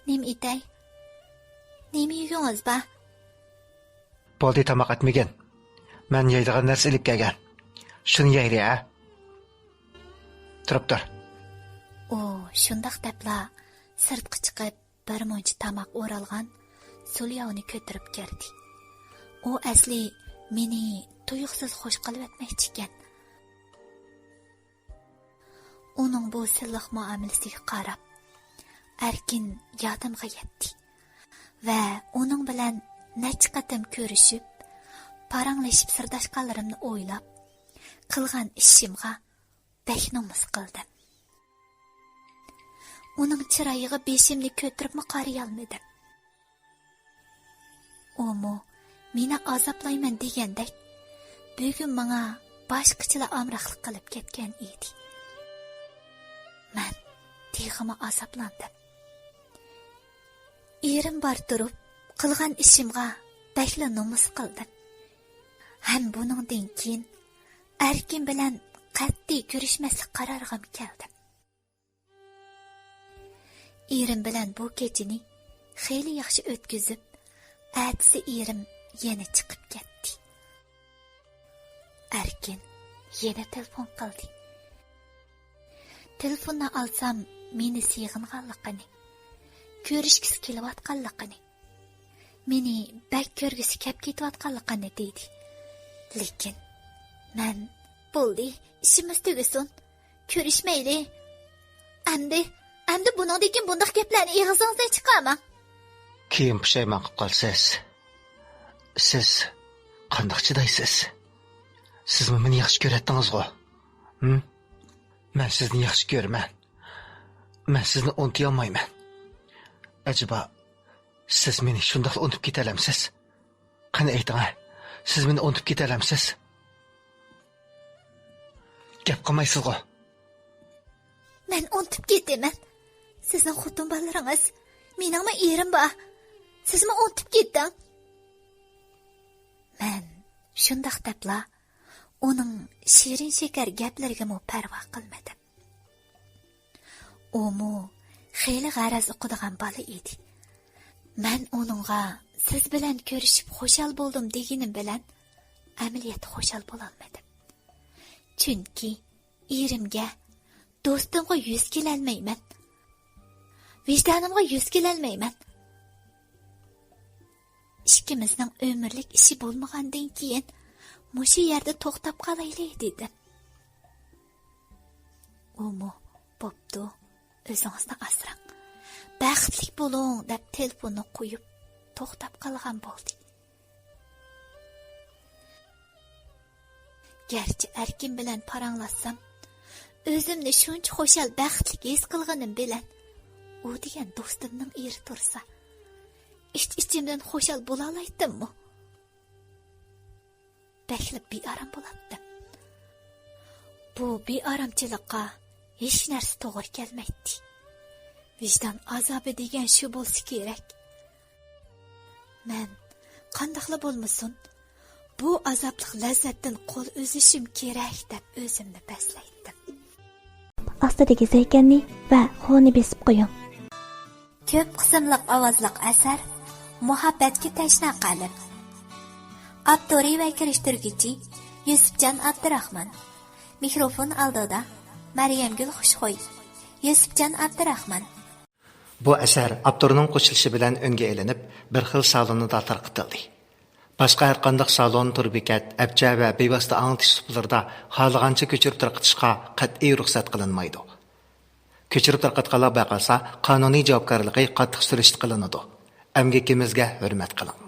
نېمە ئېتەي؟ نېمە يېگۈڭىز بار؟ بولدى، تاماق ئەتمىگىن. مەن يەيدىغان نەرسە ئېلىپ كەلگەن. شۇنى يەيلى، ھە؟ تۇرۇپ تۇر. ئۇ شۇنداق دەپلا سىرتقا چىقىپ، بىر مۇنچە تاماق ئورالغان سۇلياۋنى كۆتۈرۈپ كىردى. ئۇ ئەسلى مېنى تۇيۇقسىز خوش قىلىۋەتمەكچىكەن. ئۇنىڭ بۇ سىلىق مۇئامىلىسىگە قاراپ، ئەركىن يادىمغا يەتتى ۋە ئۇنىڭ بىلەن نەچچە قېتىم كۆرۈشۈپ، پاراڭلىشىپ سىرداشقانلىرىمنى ئويلاپ، قىلغان ئىشىمغا بەك نومۇس قىلدىم. ئۇنىڭ چىرايىغا بېشىمنى كۆتۈرۈپمۇ قارىيالمىدىم. ئۇمۇ مېنى ئازابلايمەن دېگەندەك، بۈگۈن ماڭا باشقىچىلا ئامراقلىق قىلىپ كەتكەن ئىدى. مەن تېخىمۇ ئازابلاندىم. ئېرىم بار تۇرۇپ، قىلغان ئىشىمغا بەكلا نومۇس قىلدىم. ھەم بۇنىڭدىن كېيىن ئەركىن بىلەن قەتئىي كۆرۈشمەسلىك قارارىغىمۇ كەلدىم. ئېرىم بىلەن بۇ كېچىنى خېلى ياخشى ئۆتكۈزۈپ، ئەتىسى ئېرىم يەنە چىقىپ كەتتى. ئەركىن يەنە تېلېفون قىلدى. تېلېفوننى ئالسام، مېنى سېغىنغانلىقىنى، كۆرۈشكۈسى كېلىۋاتقانلىقىنى، مېنى بەك كۆرگۈسى كەپ كېتىۋاتقانلىقىنى دېدى. لېكىن مەن، بولدى، ئىشىمىز تۈگىسۇن، كۆرۈشمەيلى. ئەمدى، ئەمدى بۇنىڭدىن كېيىن بۇنداق گەپلەرنى ئېغىزىڭىزدىن چىقارماڭ. كېيىن پۇشايمان قىلىپ قالىسىز. سىز قانداق چىدايسىز؟ سىزمۇ مېنى ياخشى كۆرەتتىڭىزغۇ؟ ھىم؟ مەن سىزنى ياخشى كۆرىمەن. مەن سىزنى ئۇنتۇيالمايمەن. ئەجەبا، سىز مېنى شۇنداقلا ئۇنتۇپ كېتەلەمسىز؟ قېنى ئېيتىڭە، سىز مېنى ئۇنتۇپ كېتەلەمسىز؟ گەپ قىلمايسىزغۇ؟ مەن ئۇنتۇپ كېتىمەن. سىزنىڭ خوتۇن بالىلىرىڭىز، مېنىڭمۇ ئېرىم بار. سىزمۇ ئۇنتۇپ كېتىڭ. مەن شۇنداق دەپلا ئۇنىڭ شېرىن شېكەر گەپلىرىگىمۇ پەرۋا قىلمىدىم. ئۇمۇ خېلى غەرەز ئۇقىدىغان بالا ئىدى. مەن ئۇنىڭغا «سىز بىلەن كۆرۈشۈپ خۇشال بولدۇم» دېگىنىم بىلەن ئەمەلىيەتتە خۇشال بولالمىدىم. چۈنكى ئېرىمگە، دوستۇمغا يۈز كېلەلمەيمەن. ۋىجدانىمغا يۈز كېلەلمەيمەن. ئىككىمىزنىڭ ئۆمۈرلۈك ئىشى بولمىغاندىن كېيىن مۇشۇ يەردە توختاپ قالايلى، دېدىم. ئۇمۇ، بوپتۇ، ئۆزىڭىزنى ئاسراڭ، بەختلىك بولۇڭ، دەپ تېلېفوننى قويۇپ، توختاپ قالغان بولدى. گەرچە ئەركىن بىلەن پاراڭلاشسام، ئۆزۈمنى شۇنچە خۇشال، بەختلىك ھېس قىلغىنىم بىلەن، ئۇ دېگەن دوستۇمنىڭ ئېرى تۇرسا، ئىچ-ئىچىمدىن خۇشال بولالايتتىممۇ؟ بەكلا بىئارام بولاتتىم. بۇ بىئارامچىلىققا ھېچ نەرسە توغرا كەلمەيتتى. ۋىجدان ئازابى دېگەن شۇ بولسا كېرەك. مەن قانداقلا بولمىسۇن، بۇ ئازابلىق لەززەتتىن قول ئۈزۈشۈم كېرەك، دەپ ئۆزۈمنى بەسلەيتتىم. ئاستىدىكى زەيكەننى ۋە خونى بېسىپ قويۇڭ. كۆپ قىسىملىق ئاۋازلىق ئەسەر مۇھەببەتكە تەشنا قەلب. ئاپتورى ۋە كىرىشتۈرگۈچى يۈسۈپجان ئابدۇراخمان. مىكروفون ئالدىدا مەريەمگۈل خۇشخۇي. يۈسۈپجان ئابدۇراخمان. بۇ ئەسەر ئاپتورنىڭ قوشۇلۇشى بىلەن ئۈنگە ئېلىنىپ، بىر خىل سالونىدا تارقىتىلدى. باشقا ھەرقانداق سالون، تور بېكەت، ئەپچە ۋە بىۋاسىتە ئاڭلىتىش سۇپىلىرىدا خالىغانچە كۆچۈرۈپ تارقىتىشقا قەتئىي رۇخسەت قىلىنمايدۇ. كۆچۈرۈپ تارقاتقانلار بايقالسا، قانۇنىي جاۋابكارلىقى قاتتىق سۈرۈشتە قىلىنىدۇ. ئەمگىكىمىزگە ھۆرمەت قىلىڭ.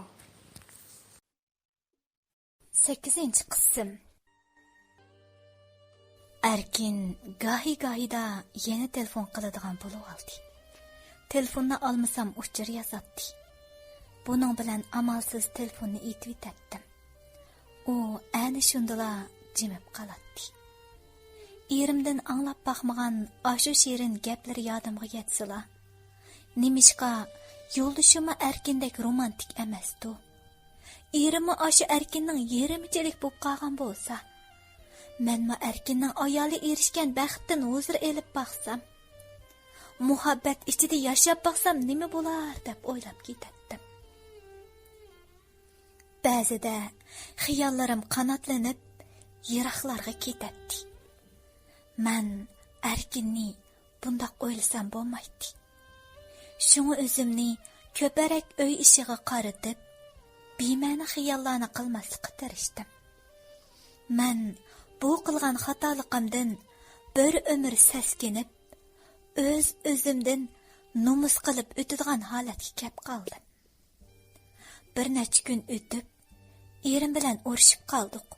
سەككىزىنچى قىسىم. ئەركىن گاھى-گاھىدا يەنە تېلېفون قىلىدىغان بولۇۋالدى. تېلېفوننى ئالمىسام ئۇچۇر يازاتتى. بۇنىڭ بىلەن ئامالسىز تېلېفوننى ئېتىۋېتەتتىم. ئۇ ئەنە شۇندىلا جىمىپ قالاتتى. ئېرىمدىن ئاڭلاپ باقمىغان ئاشۇ شېرىن گەپلىرى يادىمغا يەتسىلا، نېمىشقا يولدىشىممۇ ئەركىندەك رومانتىك ئەمەستۇ؟ ئېرىممۇ ئاشۇ ئەركىننىڭ يېرىمىچىلىك بولۇپ قالغان بولسا، مەنمۇ ئەركىننىڭ ئايالى ئېرىشكەن بەختتىن ھۇزۇر ئېلىپ باقسام، مۇھەببەت ئىچىدە ياشاپ باقسام نېمە بولار دەپ ئويلاپ كېتەتتىم. بەزىدە خىياللىرىم قاناتلىنىپ يىراقلارغا كېتەتتى. مەن ئەركىننى بۇنداق ئويلىسام بولمايتتى. شۇڭا ئۆزۈمنى كۆپرەك ئۆي ئىشىغا قارىتىپ، بىمەنە خىياللارنى قىلماسلىققا تىرىشتىم. مەن بۇ قىلغان خاتالىقىمدىن بىر ئۆمۈر سەسكىنىپ، ئۆز-ئۆزۈمدىن نومۇس قىلىپ ئۆتىدىغان ھالەتكە كەپ قالدىم. بىر نەچچە كۈن ئۆتۈپ، ئېرىم بىلەن ئۇرۇشۇپ قالدۇق.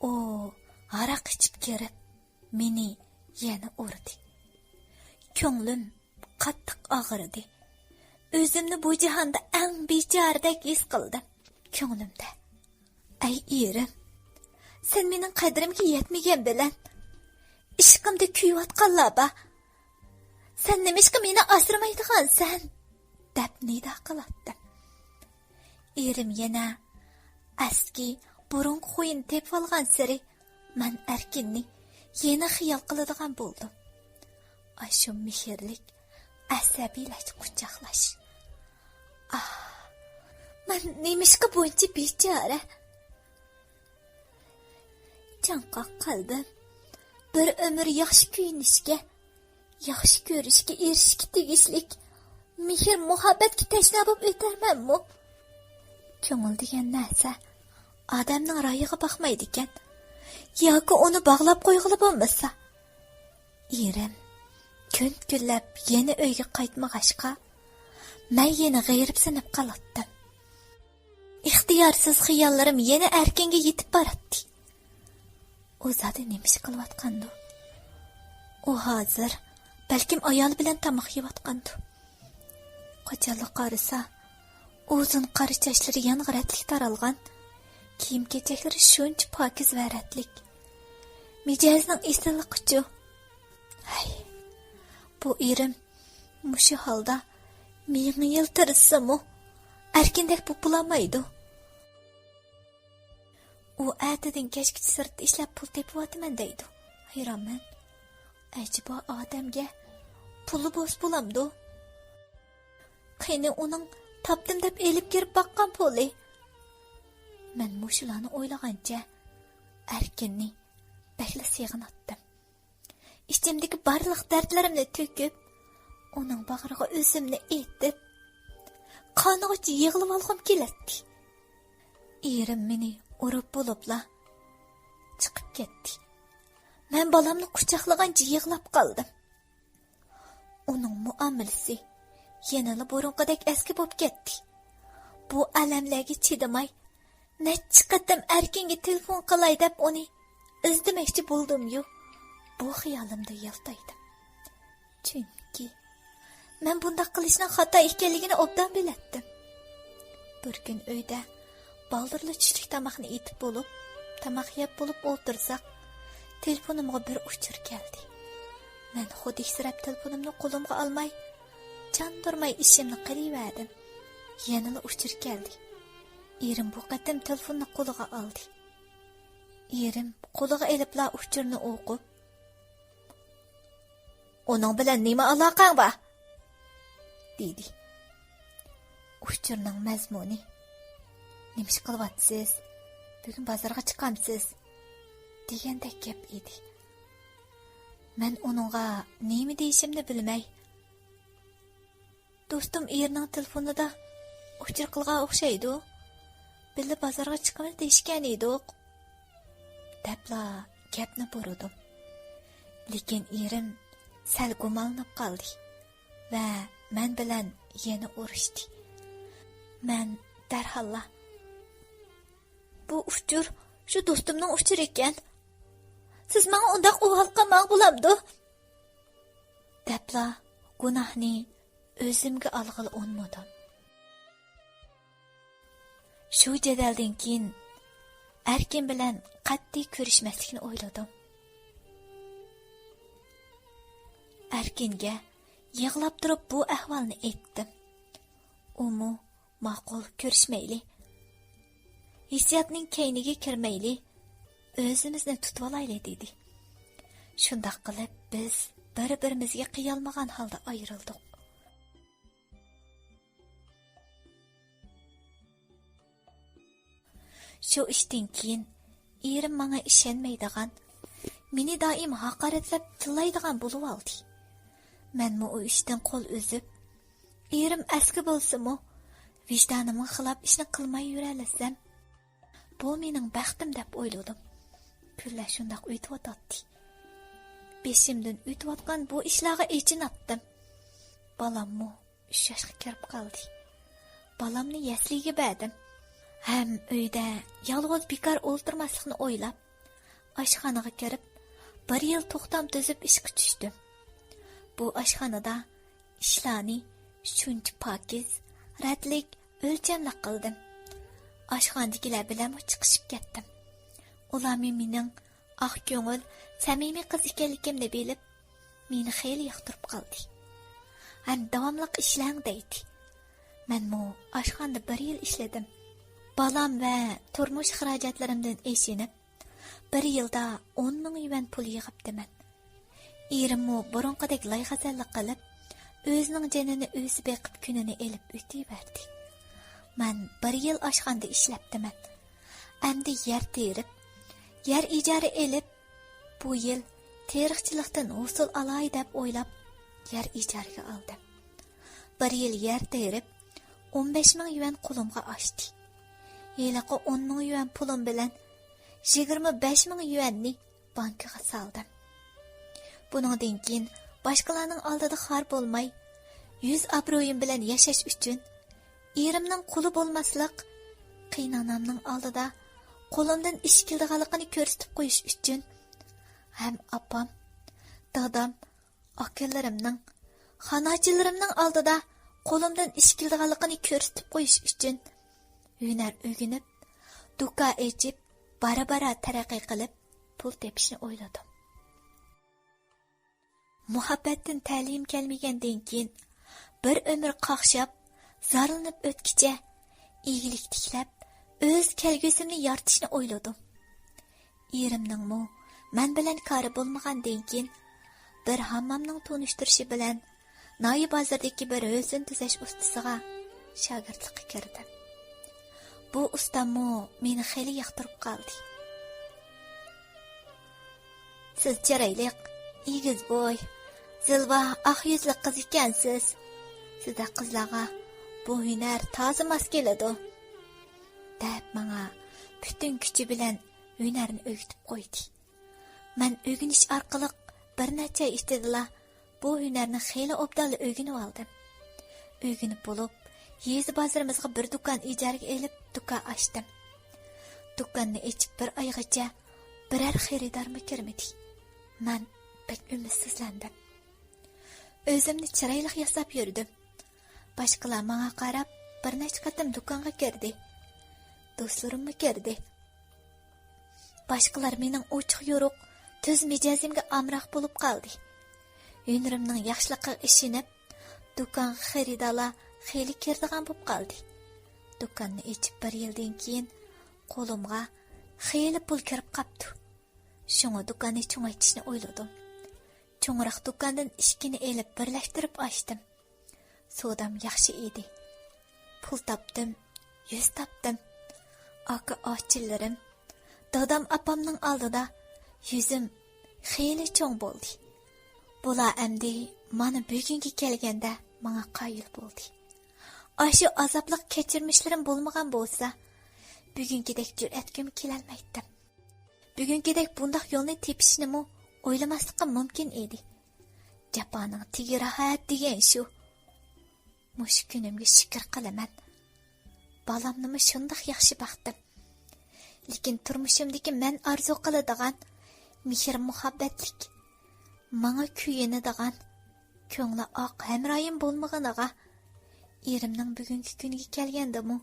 ئۇ ھاراق ئىچىپ كىرىپ، مېنى يەنە ئۇردى. كۆڭلۈم قاتتىق ئاغرىدى. ئۆزۈمنى بۇ جاھاندا ئەڭ بىچارىدەك ھېس قىلدىم. كۆڭلۈمدە، «ئەي ئېرىم، سەن مېنىڭ قەدرىمگە يەتمىگەن بىلەن، ئىشقىمدا كۆيۈۋاتقانلار بار. سەن نېمىشقا مېنى ئاسرىمايدىغانسەن؟» دەپ نىدا قىلاتتىم. ئېرىم يەنە ئەسكى بۇرۇنقى خۇيىنى تېپىۋالغانسېرى، مەن ئەركىننى يەنە خىيال قىلىدىغان بولدۇم. ئاشۇ مېھىرلىك، ئەسەبىيلەرچە قۇچاقلاش. ئاھ، مەن نېمىشقا بۇنچە بىچارە؟ چاڭقاق قەلبىم، بىر ئۆمۈر ياخشى كۆيۈنۈشكە، ياخشى كۆرۈشكە ئېرىشىشكە تېگىشلىك مېھىر-مۇھەببەتكە تەشنا بولۇپ ئۆتەرمەنمۇ؟ كۆڭۈل دېگەن نەرسە ئادەمنىڭ رايىغا باقمايدىكەن. ياكى ئۇنى باغلاپ قويغىلى بولمىسا؟ ئېرىم كۈن كۈنلەپ يەنە ئۆيگە قايتمىغاچقا، مەن يەنە غېرىبسىنىپ قالاتتىم. ئىختىيارسىز خىياللىرىم يەنە ئەركىنگە يېتىپ باراتتى. ئۇ زادى نېمە ئىش قىلىۋاتقاندۇ؟ ئۇ ھازىر بەلكىم ئايالى بىلەن تاماق يەۋاتقاندۇ؟ قاچانلا قارىسا، ئۇزۇن قارا چاچلىرى يانغا رەتلىك تارالغان، كىيىم-كېچەكلىرى شۇنچە پاكىز ۋە رەتلىك. مىجەزىنىڭ ئېسىللىقىچۇ؟ ھەي، بۇ ئېرىم مۇشۇ ھالدا مېڭە يىلتىرىسىمۇ، ئەركىندەك بولۇپ بولالمايدۇ. ئۇ ئەتىدىن كەچكىچە سىرتتا ئىشلەپ پۇل تېپىۋاتىمەن دەيدۇ. ھەيرانمەن. ئەجەبا ئادەمگە پۇلى بولسا بولامدۇ؟ قېنى ئۇنىڭ تاپتىم دەپ ئېلىپ كىرىپ باققان پۇلى؟ مەن مۇشۇلارنى ئويلىغانچە ئەركىننى بەكلا سېغىناتتىم. ئىچىمدىكى بارلىق دەردلىرىمنى تۆكۈپ، ئۇنىڭ باغرىغا ئۆزۈمنى ئېتىپ، قانىغۇچە يىغلىۋالغۇم كېلەتتى. ئېرىم مېنى ئۇرۇپ بولۇپلا چىقىپ كەتتى. مەن بالامنى قۇچاقلىغانچە يىغلاپ قالدىم. ئۇنىڭ مۇئامىلىسى يەنىلا بۇرۇنقىدەك ئەسكى بولۇپ كەتتى. بۇ ئەلەملەرگە چىدىماي، نەچچە قېتىم ئەركىنگە تېلېفون قىلاي دەپ ئۇنى ئىزدىمەكچى بولدۇميۇ، بۇ خىيالىمدا يالتايدىم. چۈنكى مەن بۇنداق قىلىشنىڭ خاتا ئىكەنلىكىنى ئوبدان بىلەتتىم. بىر كۈن ئۆيدە بالدۇرلا چۈشلۈك تاماقنى ئېتىپ بولۇپ، تاماق يەپ بولۇپ ئولتۇرساق، تېلېفونۇمغا بىر ئۇچۇر كەلدى. مەن خۇدىكسىرەپ تېلېفونۇمنى قولۇمغا ئالماي، چاندۇرماي ئىشىمنى قىلىۋەردىم. يەنىلا ئۇچۇر كەلدى. ئېرىم بۇ قېتىم تېلېفوننى قولىغا ئالدى. ئېرىم قولىغا ئېلىپلا ئۇچۇرنى ئوقۇپ، «ئۇنىڭ بىلەن نېمە ئالاقەڭ بار؟» دېدى. ئۇچۇرنىڭ مەزمۇنى، «نېمە ئىش قىلىۋاتىسىز؟ بۈگۈن بازارغا چىقامسىز؟» دېگەندەك گەپ ئىدى. مەن ئۇنىڭغا نېمە دېيىشىمنى بىلمەي، «دوستۇم ئېرىنىڭ تېلېفونىدا ئۇچۇر قىلغان ئوخشايدۇ. بىللە بازارغا چىقىمىز دېيىشكەن ئىدۇق» دەپلا گەپنى بۇرىدىم. لېكىن ئېرىم سەل گۇمانلىنىپ قالدى ۋە مەن بىلەن يەنە ئۇرۇشتى. مەن دەرھاللا، «بۇ ئۇچۇر شۇ دوستۇمنىڭ ئۇچۇرى ئىكەن. سىز ماڭا ئۇنداق ئۇۋال قىلماڭ بولامدۇ؟» دەپلا گۇناھنى ئۆزۈمگە ئالغىلى ئۇنىمىدىم. شۇ جېدەلدىن كېيىن ئەركىن بىلەن قەتئىي كۆرۈشمەسلىكنى ئويلىدىم. ئەركىنگە يىغلاپ تۇرۇپ بۇ ئەھۋالنى ئېيتتىم. ئۇمۇ، «ماقۇل، كۆرۈشمەيلى. ھېسسىياتنىڭ كەينىگە كىرمەيلى، ئۆزىمىزنى تۇتۇۋالايلى» دېدى. شۇنداق قىلىپ بىز بىر-بىرىمىزگە قىيالمىغان ھالدا ئايرىلدۇق. شۇ ئىشتىن كېيىن ئېرىم ماڭا ئىشەنمەيدىغان، مېنى دائىم ھاقارەتلەپ تىللايدىغان بولۇۋالدى. مەنمۇ ئۇ ئىشتىن قول ئۈزۈپ، ئېرىم ئەسكى بولسىمۇ، ۋىجدانىمغا خىلاپ ئىشنى قىلماي يۈرەلىسەم، بۇ مېنىڭ بەختىم دەپ ئويلىدىم. كۈنلەر شۇنداق ئۆتۈۋاتاتتى. بېشىمدىن ئۆتۈۋاتقان بۇ ئىشلارغا ئېچىناتتىم. بالاممۇ ئۈچ ياشقا كىرىپ قالدى. بالامنى يەسلىگە بەردىم ھەم ئۆيدە يالغۇز بىكار ئولتۇرماسلىقنى ئويلاپ، ئاشخانىغا كىرىپ، بىر يىل توختام تۈزۈپ ئىشقا چۈشتۈم. بۇ ئاشخانىدا ئىشلارنى شۇنچە پاكىز، رەتلىك، ئۆلچەملىك قىلدىم. ئاشخانىدىكىلەر بىلەنمۇ چىقىشىپ كەتتىم. ئۇلارمۇ مېنىڭ ئاق كۆڭۈل، سەمىمىي قىز ئىكەنلىكىمنى بىلىپ، مېنى خېلى ياقتۇرۇپ قالدى. ھەم داۋاملىق ئىشلەڭ دەيتتى. مەنمۇ ئاشخانىدا بىر يىل ئىشلىدىم. بالام ۋە تۇرمۇش خىراجەتلىرىمدىن ئېشىنىپ، بىر يىلدا ئون مىڭ يۈەن پۇل يىغىپتىمەن. ئېرىممۇ بۇرۇنقىدەك لايغەزەللىك قىلىپ، ئۆزىنىڭ جېنىنى ئۆزى بېقىپ، كۈنىنى ئېلىپ ئۆتۈۋەردى. مەن بىر يىل ئاشخانىدا ئىشلەپتىمەن. ئەمدى يەر تېرىپ، يەر ئىجارە ئېلىپ، بۇ يىل تېرىقچىلىقتىن ھوسۇل ئالاي دەپ ئويلاپ، يەر ئىجارىگە ئالدىم. بىر يىل يەر تېرىپ، ئون بەش مىڭ يۈەن قولۇمغا ئاشتى. ھېلىقى ئون مىڭ يۈەن پۇلۇم بىلەن يىگىرمە بەش مىڭ يۈەننى بانكىغا سالدىم. بۇنىڭدىن كېيىن باشقىلارنىڭ ئالدىدا خار بولماي، يۈز ئابرۇيۇم بىلەن ياشاش ئۈچۈن، ئېرىمنىڭ قۇلى بولماسلىق، قېيىنئانامنىڭ ئالدىدا قولۇمدىن ئىش كېلىدىغانلىقىنى كۆرسىتىپ قويۇش ئۈچۈن، ھەم ئاپام، دادام، ئاكىلىرىمنىڭ، خاناچىلىرىمنىڭ ئالدىدا قولۇمدىن ئىش كېلىدىغانلىقىنى كۆرسىتىپ قويۇش ئۈچۈن، ھۈنەر ئۆگىنىپ، دۇكان ئېچىپ، بارا-بارا تەرەققىي قىلىپ، پۇل تېپىشنى ئويلىدىم. مۇھەببەتتىن تەلىيىم كەلمىگەندىن كېيىن، بىر ئۆمۈر قاقشاپ، زارلىنىپ ئۆتكۈچە، ئىگىلىك تىكلەپ، ئۆز كەلگۈسىمنى يارىتىشنى ئويلىدىم. ئېرىمنىڭمۇ مەن بىلەن كارى بولمىغاندىن كېيىن، بىر ھاممامنىڭ تونۇشتۇرۇشى بىلەن ناھىيە بازىرىدىكى بىر ھۆسن تۈزەش ئۇستىسىغا شاگىرتلىققا كىردىم. بۇ ئۇستاممۇ مېنى خېلى ياقتۇرۇپ قالدى. سىز چىرايلىق، ئېگىز بوي، زىلۋا ئاق يۈزلۈك قىز ئىكەنسىز. سىزدەك قىزلارغا بۇ ھۈنەر تازا ماس كېلىدۇ، دەپ ماڭا پۈتۈن كۈچى بىلەن ھۈنەرنى ئۆگىتىپ قويدى. مەن ئۆگىنىش ئارقىلىق بىر نەچچە ئاي ئىچىدىلا بۇ ھۈنەرنى خېلى ئوبدانلا ئۆگىنىۋالدىم. ئۆگىنىپ بولۇپ، يېزا بازىرىمىزغا بىر دۇكان ئىجارىگە ئېلىپ، دۇكان ئاچتىم. دۇكاننى ئېچىپ بىر ئايغىچە بىرەر خېرىدارمۇ كىرمىدى. مەن بەك ئۈمىدسىزلەندىم. ئۆزۈمنى چىرايلىق ياساپ يۈردۈم. باشقىلار ماڭا قاراپ، بىر نەچچە قېتىم دۇكانغا كىردى. دوستلىرىممۇ كىردى. باشقىلار مېنىڭ ئوچۇق-يورۇق، تۈز مىجەزىمگە ئامراق بولۇپ قالدى. ھۈنىرىمنىڭ ياخشىلىقىغا ئىشىنىپ، دۇكانغا خېرىدارلار خېلى كىرىدىغان بولۇپ قالدى. دۇكاننى ئېچىپ بىر يىلدىن كېيىن قولۇمغا خېلى پۇل كىرىپ قاپتۇ. شۇڭا دۇكاننى چوڭايتىشنى ئويلىدىم. چوڭراق دۇكاندىن ئىككىنى ئېلىپ بىرلەشتۈرۈپ ئاچتىم. سودام ياخشى ئىدى. پۇل تاپتىم، يۈز تاپتىم. ئاكا-ئاچىلىرىم، دادام-ئاپامنىڭ ئالدىدا يۈزۈم خېلى چوڭ بولدى. بۇلار ئەمدى مانا بۈگۈنگە كەلگەندە ماڭا قايىل بولدى. ئاشۇ ئازابلىق كەچۈرمىشلىرىم بولمىغان بولسا، بۈگۈنكىدەك جۈرئەتكىمۇ كېلەلمەيتتىم. بۈگۈنكىدەك بۇنداق يولنى تېپىشنىمۇ ئويلىماسلىقىم مۇمكىن ئىدى. جاپانىڭ تېگى راھەت دېگەن شۇ. مۇشۇ كۈنۈمگە شۈكۈر قىلىمەن. بالامنىمۇ شۇنداق ياخشى باقتىم. لېكىن تۇرمۇشۇمدىكى مەن ئارزۇ قىلىدىغان، مېھىر-مۇھەببەتلىك، ماڭا كۆيۈنىدىغان، كۆڭلى ئاق ھەمراھىم بولمىغىنىغا، ئېرىمنىڭ بۈگۈنكى كۈنگە كەلگەندىمۇ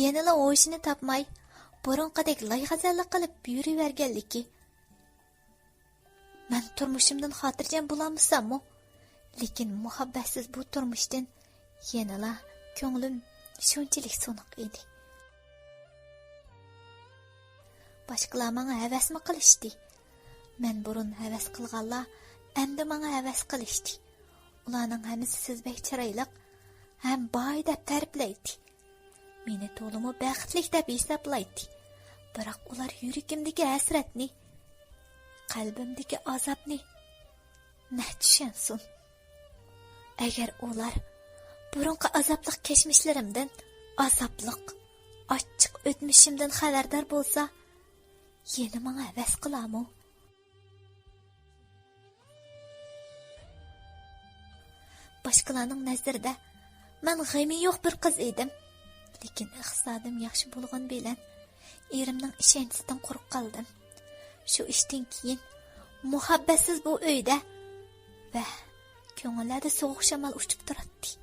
يەنىلا ھوشىنى تاپماي، بۇرۇنقىدەك لايغەزەللىك قىلىپ يۈرۈۋەرگەنلىكى. مەن تۇرمۇشۇمدىن خاتىرجەم بولالمىساممۇ، لېكىن مۇھەببەتسىز بۇ تۇرمۇشتىن يەنىلا كۆڭلۈم شۇنچىلىك سۇنۇق ئىدى. باشقىلار ماڭا ھەۋەسمۇ قىلىشتى. مەن بۇرۇن ھەۋەس قىلغانلار ئەمدى ماڭا ھەۋەس قىلىشتى. ئۇلارنىڭ ھەممىسى سىز بەك چىرايلىق ھەم باي دەپ تەرىپلەيتتى. مېنى تولىمۇ بەختلىك دەپ ھېسابلايتتى. بىراق ئۇلار يۈرىكىمدىكى ھەسرەتنى، قەلبىمدىكى ئازابنى نە چۈشەنسۇن؟ ئەگەر ئۇلار بۇرۇنقى ئازابلىق كەچمىشلىرىمدىن، ئازابلىق، ئاچچىق ئۆتمۈشۈمدىن خەۋەردار بولسا، يەنە ماڭا ھەۋەس قىلارمۇ؟ باشقىلارنىڭ نەزىرىدە مەن غېمى يوق بىر قىز ئىدىم. لېكىن ئىقتىسادىم ياخشى بولغىنى بىلەن ئېرىمنىڭ ئىشەنچىسىدىن قۇرۇق قالدىم. شۇ ئىشتىن كېيىن مۇھەببەتسىز بۇ ئۆيدە ۋە كۆڭۈللەردە سوغۇق شامال ئۇچۇپ تۇراتتى.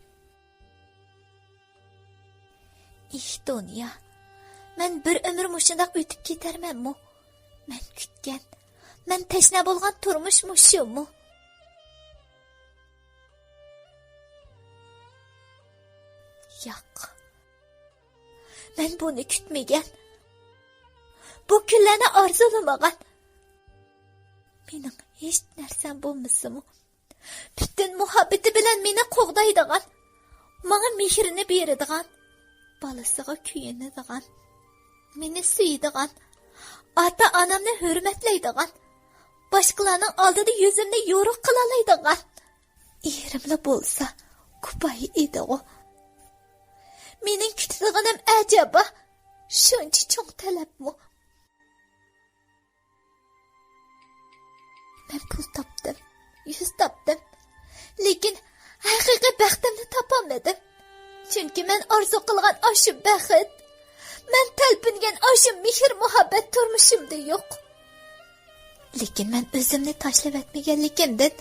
ئېھ، دۇنيا، مەن بىر ئۆمۈر مۇشۇنداق ئۆتۈپ كېتەرمەنمۇ؟ مەن كۈتكەن، مەن تەشنا بولغان تۇرمۇش مۇشۇمۇ؟ ياق. مەن بۇنى كۈتمىگەن. بۇ كۈنلەرنى ئارزۇلىمىغان. مېنىڭ ھېچ نەرسەم بولمىسىمۇ، پۈتۈن مۇھەببىتى بىلەن مېنى قوغدايدىغان، ماڭا مېھرىنى بېرىدىغان، بالىسىغا كۆيۈنىدىغان، مېنى سۆيىدىغان، ئاتا-ئانامنى ھۆرمەتلەيدىغان، باشقىلارنىڭ ئالدىدا يۈزۈمنى يورۇق قىلالايدىغان ئېرىملا بولسا كۇپايە ئىدىغۇ. مېنىڭ كۈتىدىغىنىم ئەجەبا شۇنچە چوڭ تەلەپمۇ؟ مەن پۇل تاپتىم. يۈز تاپتىم. لېكىن ھەقىقىي بەختىمنى تاپالمىدىم. چۈنكى مەن ئارزۇ قىلغان ئاشۇ بەخت، مەن تەلپۈنگەن ئاشۇ مېھىر-مۇھەببەت تۇرمۇشۇمدا يوق. لېكىن مەن ئۆزۈمنى تاشلىۋەتمىگەنلىكىمدىن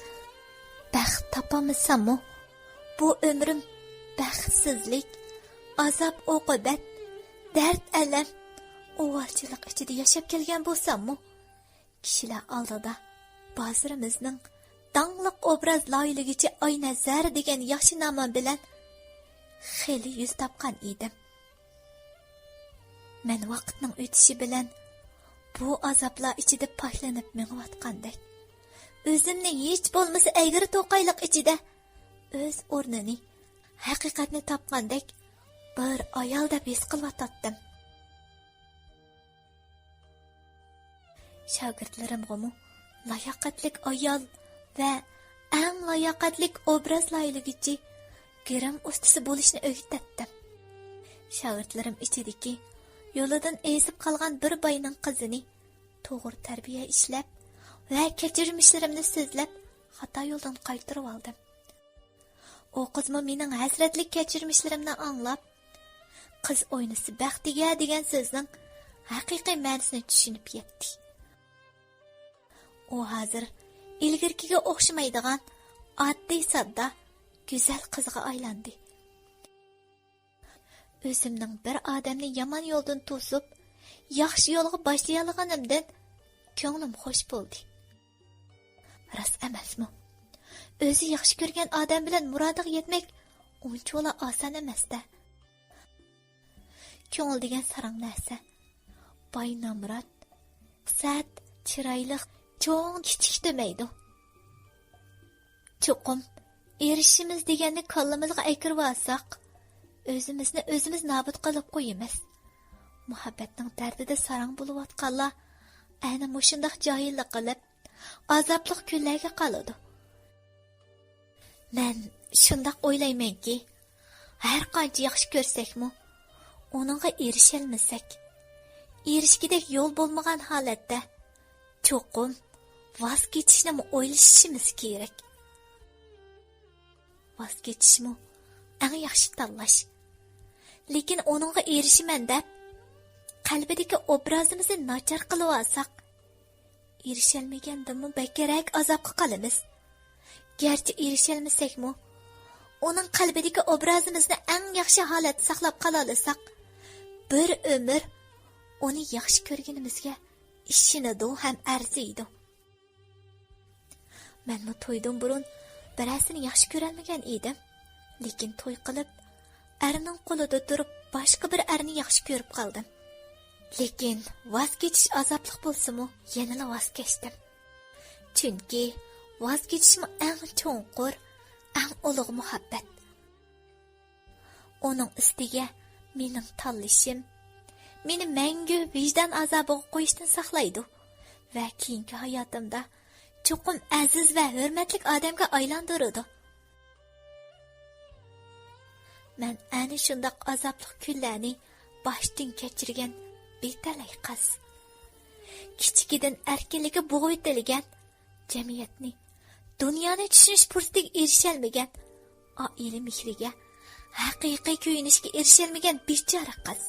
بەخت تاپالمىساممۇ، بۇ ئۆمرۈم بەختسىزلىك، ئازاب-ئوقۇبەت، دەرد-ئەلەم، ئۇۋالچىلىق ئىچىدە ياشاپ كەلگەن بولساممۇ، كىشىلەر ئالدىدا بازىرىمىزنىڭ داڭلىق ئوبراز لايىھىلىگۈچى ئاينەزەر دېگەن ياخشى نامىم بىلەن خېلى يۈز تاپقان ئىدىم. مەن ۋاقىتنىڭ ئۆتۈشى بىلەن بۇ ئازابلار ئىچىدە پاكلىنىپ مېڭىۋاتقاندەك، ئۆزۈمنى ھېچ بولمىسا ئەگرى توقايلىق ئىچىدە ئۆز ئورنىنى، ھەقىقەتنى تاپقاندەك بىر ئايال دەپ ھېس قىلىۋاتاتتىم. شاگىرتلىرىمغىمۇ لاياقەتلىك ئايال ۋە ئەڭ لاياقەتلىك ئوبراز لايىھىلىگۈچى، گىرىم ئۇستىسى بولۇشنى ئۆگىتەتتىم. شاگىرتلىرىم ئىچىدىكى يولىدىن ئېزىپ قالغان بىر باينىڭ قىزىنى توغرا تەربىيە ئىشلەپ ۋە كەچۈرمىشلىرىمنى سۆزلەپ، خاتا يولدىن قايتۇرۇۋالدىم. ئۇ قىزمۇ مېنىڭ ھەسرەتلىك كەچۈرمىشلىرىمنى ئاڭلاپ، «قىز ئوينىسا بەختىگە» دېگەن سۆزنىڭ ھەقىقىي مەنىسىنى چۈشىنىپ يەتتى. ئۇ ھازىر ئىلگىرىكىگە ئوخشىمايدىغان ئاددىي-ساددا، گۈزەل قىزغا ئايلاندى. ئۆزۈمنىڭ بىر ئادەمنى يامان يولدىن توسۇپ، ياخشى يولغا باشلىيالىغىنىمدىن كۆڭلۈم خوش بولدى. راست ئەمەسمۇ؟ ئۆزى ياخشى كۆرگەن ئادەم بىلەن مۇرادىغا يەتمەك ئۇنچىۋالا ئاسان ئەمەس-دە. كۆڭۈل دېگەن ساراڭ نەرسە. باي نامرات، سەت، چىرايلىق، چوڭ، كىچىك دېمەيدۇ. چوقۇم ئېرىشىمىز دېگەننى كاللىمىزغا ئەكىرىۋالساق، ئۆزىمىزنى ئۆزىمىز نابۇت قىلىپ قويىمىز. مۇھەببەتنىڭ دەردىدە ساراڭ بولۇۋاتقانلار ئەنە مۇشۇنداق جاھىللىق قىلىپ، ئازابلىق كۈنلەرگە قالىدۇ. مەن شۇنداق ئويلايمەنكى، ھەر قانچە ياخشى كۆرسەكمۇ، ئۇنىڭغا ئېرىشەلمىسەك، ئېرىشكۈدەك يول بولمىغان ھالەتتە، چوقۇم ۋاز كېچىشنىمۇ ئويلىشىشىمىز كېرەك. ۋاز كېچىشمۇ ئەڭ ياخشى تاللاش. لېكىن ئۇنىڭغا ئېرىشىمەن دەپ، قەلبىدىكى ئوبرازىمىزنى ناچار قىلىۋالساق، ئېرىشەلمىگەندىنمۇ بەكرەك ئازابقا قالىمىز. گەرچە ئېرىشەلمىسەكمۇ، ئۇنىڭ قەلبىدىكى ئوبرازىمىزنى ئەڭ ياخشى ھالەتتە ساقلاپ قالالىساق، بىر ئۆمۈر ئۇنى ياخشى كۆرگىنىمىزگە ئىشىنىدۇ ھەم ئەرزىيدۇ. مەنمۇ تويدىن بۇرۇن بىرەرسىنى ياخشى كۆرەلمىگەن ئىدىم. لېكىن توي قىلىپ، ئەرنىڭ قولىدا تۇرۇپ، باشقا بىر ئەرنى ياخشى كۆرۈپ قالدىم. لېكىن ۋاز كېچىش ئازابلىق بولسىمۇ، يەنىلا ۋاز كەچتىم. چۈنكى ۋاز كېچىشمۇ ئەڭ چوڭقۇر، ئەڭ ئۇلۇغ مۇھەببەت. ئۇنىڭ ئۈستىگە مېنىڭ تاللىشىم مېنى مەڭگۈ ۋىجدان ئازابىغا قويۇشتىن ساقلايدۇ ۋە كېيىنكى ھاياتىمدا چوقۇم ئەزىز ۋە ھۆرمەتلىك ئادەمگە ئايلاندۇرىدۇ. مەن ئەنە شۇنداق ئازابلىق كۈنلەرنى باشتىن كەچۈرگەن بىتەلەي قىز. كىچىكىدىن ئەركىنلىككە بوغۇۋېتىلگەن، جەمئىيەتنى، دۇنيانى چۈشىنىش پۇرسىتىگە ئېرىشەلمىگەن، ئائىلە مېھرىگە ھەقىقىي كۆيۈنۈشكە ئېرىشەلمىگەن بىچارە قىز.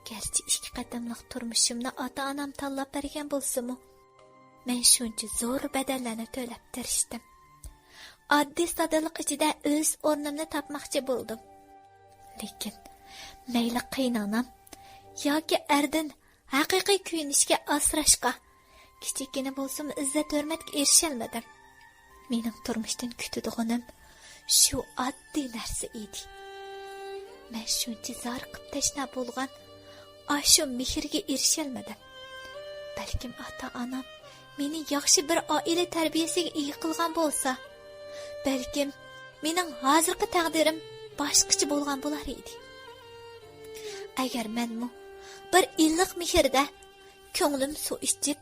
گەرچە ئىككى قېتىملىق تۇرمۇشۇمنى ئاتا-ئانام تاللاپ بەرگەن بولسىمۇ، مەن شۇنچە زور بەدەللەرنى تۆلەپ تىرىشتىم. ئاددىي-ساددىلىق ئىچىدە ئۆز ئورنۇمنى تاپماقچى بولدۇم. لېكىن مەيلى قېيىنئانام ياكى ئەردىن ھەقىقىي كۆيۈنۈشكە، ئاسراشقا، كىچىككىنە بولسىمۇ ئىززەت-ھۆرمەتكە ئېرىشەلمىدىم. مېنىڭ تۇرمۇشتىن كۈتىدىغىنىم شۇ ئاددىي نەرسە ئىدى. مەن شۇنچە زارىقىپ تەشنا بولغان ئاشۇ مېھىرگە ئېرىشەلمىدىم. بەلكىم ئاتا-ئانام مېنى ياخشى بىر ئائىلە تەربىيەسىگە ئىگە قىلغان بولسا، بەلكىم مېنىڭ ھازىرقى تەقدىرىم باشقىچە بولغان بولار ئىدى. ئەگەر مەنمۇ بىر ئىللىق مېھىردە كۆڭلۈم سۇ ئىچىپ،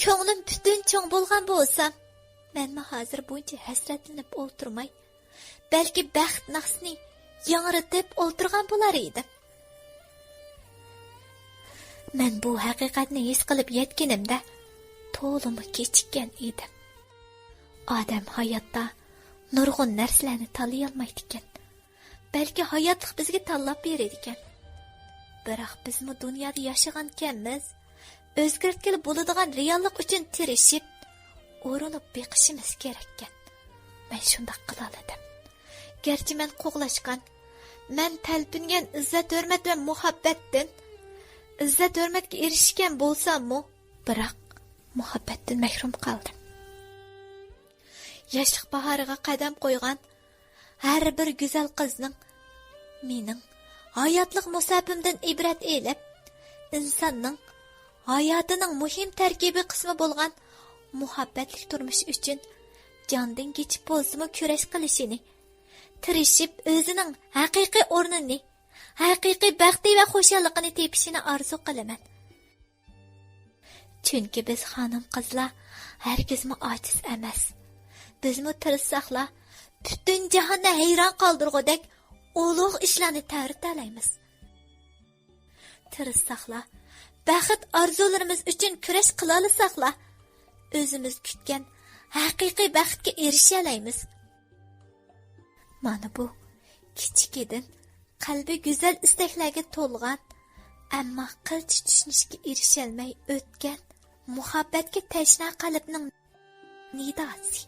كۆڭلۈم پۈتۈن چوڭ بولغان بولسام، مەنمۇ ھازىر بۇنچە ھەسرەتلىنىپ ئولتۇرماي، بەلكى بەخت ناخشىسىنى ياڭرىتىپ ئولتۇرغان بولار ئىدىم. مەن بۇ ھەقىقەتنى ھېس قىلىپ يەتكىنىمدە تولىمۇ كېچىككەن ئىدىم. ئادەم ھاياتتا نۇرغۇن نەرسىلەرنى تاللىيالمايدىكەن. بەلكى ھاياتلىق بىزگە تاللاپ بېرىدىكەن. بىراق بىزمۇ دۇنيادا ياشىغانكەنمىز. ئۆزگەرتكىلى بولىدىغان رېئاللىق ئۈچۈن تىرىشىپ، ئۇرۇنۇپ بېقىشىمىز كېرەككەن. مەن شۇنداق قىلالىدىم. گەرچە مەن قوغلاشقان، مەن تەلپۈنگەن ئىززەت-ھۆرمەت ۋە مۇھەببەتتىن، ئىززەت-ھۆرمەتكە ئېرىشكەن بولساممۇ، بىراق مۇھەببەتتىن مەھرۇم قالدىم. ياشلىق باھارىغا قەدەم قويغان ھەر بىر گۈزەل قىزنىڭ، مېنىڭ ھاياتلىق مۇساپىمدىن ئىبرەت ئېلىپ، ئىنساننىڭ ھاياتىنىڭ مۇھىم تەركىبىي قىسمى بولغان مۇھەببەتلىك تۇرمۇش ئۈچۈن جاندىن كېچىپ بولسىمۇ كۈرەش قىلىشىنى، تىرىشىپ ئۆزىنىڭ ھەقىقىي ئورنىنى، ھەقىقىي بەختى ۋە خۇشاللىقىنى تېپىشىنى ئارزۇ قىلىمەن. چۈنكى بىز خانىم-قىزلار ھەرگىزمۇ ئاجىز ئەمەس. بىزمۇ تىرىشساقلا، پۈتۈن جاھاننى ھەيران قالدۇرغۇدەك ئۇلۇغ ئىشلارنى تەۋرىتەلەيمىز. تىرىشساقلا، بەخت ئارزۇلىرىمىز ئۈچۈن كۈرەش قىلالىساقلا، ئۆزىمىز كۈتكەن ھەقىقىي بەختكە ئېرىشەلەيمىز. مانا بۇ كىچىكىدىن قەلبى گۈزەل ئىستەكلەرگە تولغان، ئەمما قىلچە چۈشىنىشكە ئېرىشەلمەي ئۆتكەن مۇھەببەتكە تەشنا قەلبنىڭ نىداسى.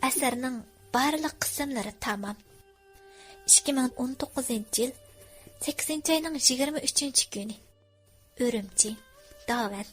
ئەسەرنىڭ بارلىق قىسىملىرى تامام. ئىككى مىڭ ئون توققۇزىنچى يىل سەككىزىنچى ئاينىڭ يىگىرمە ئۈچىنچى كۈنى. ئۈرۈمچى، داۋەن،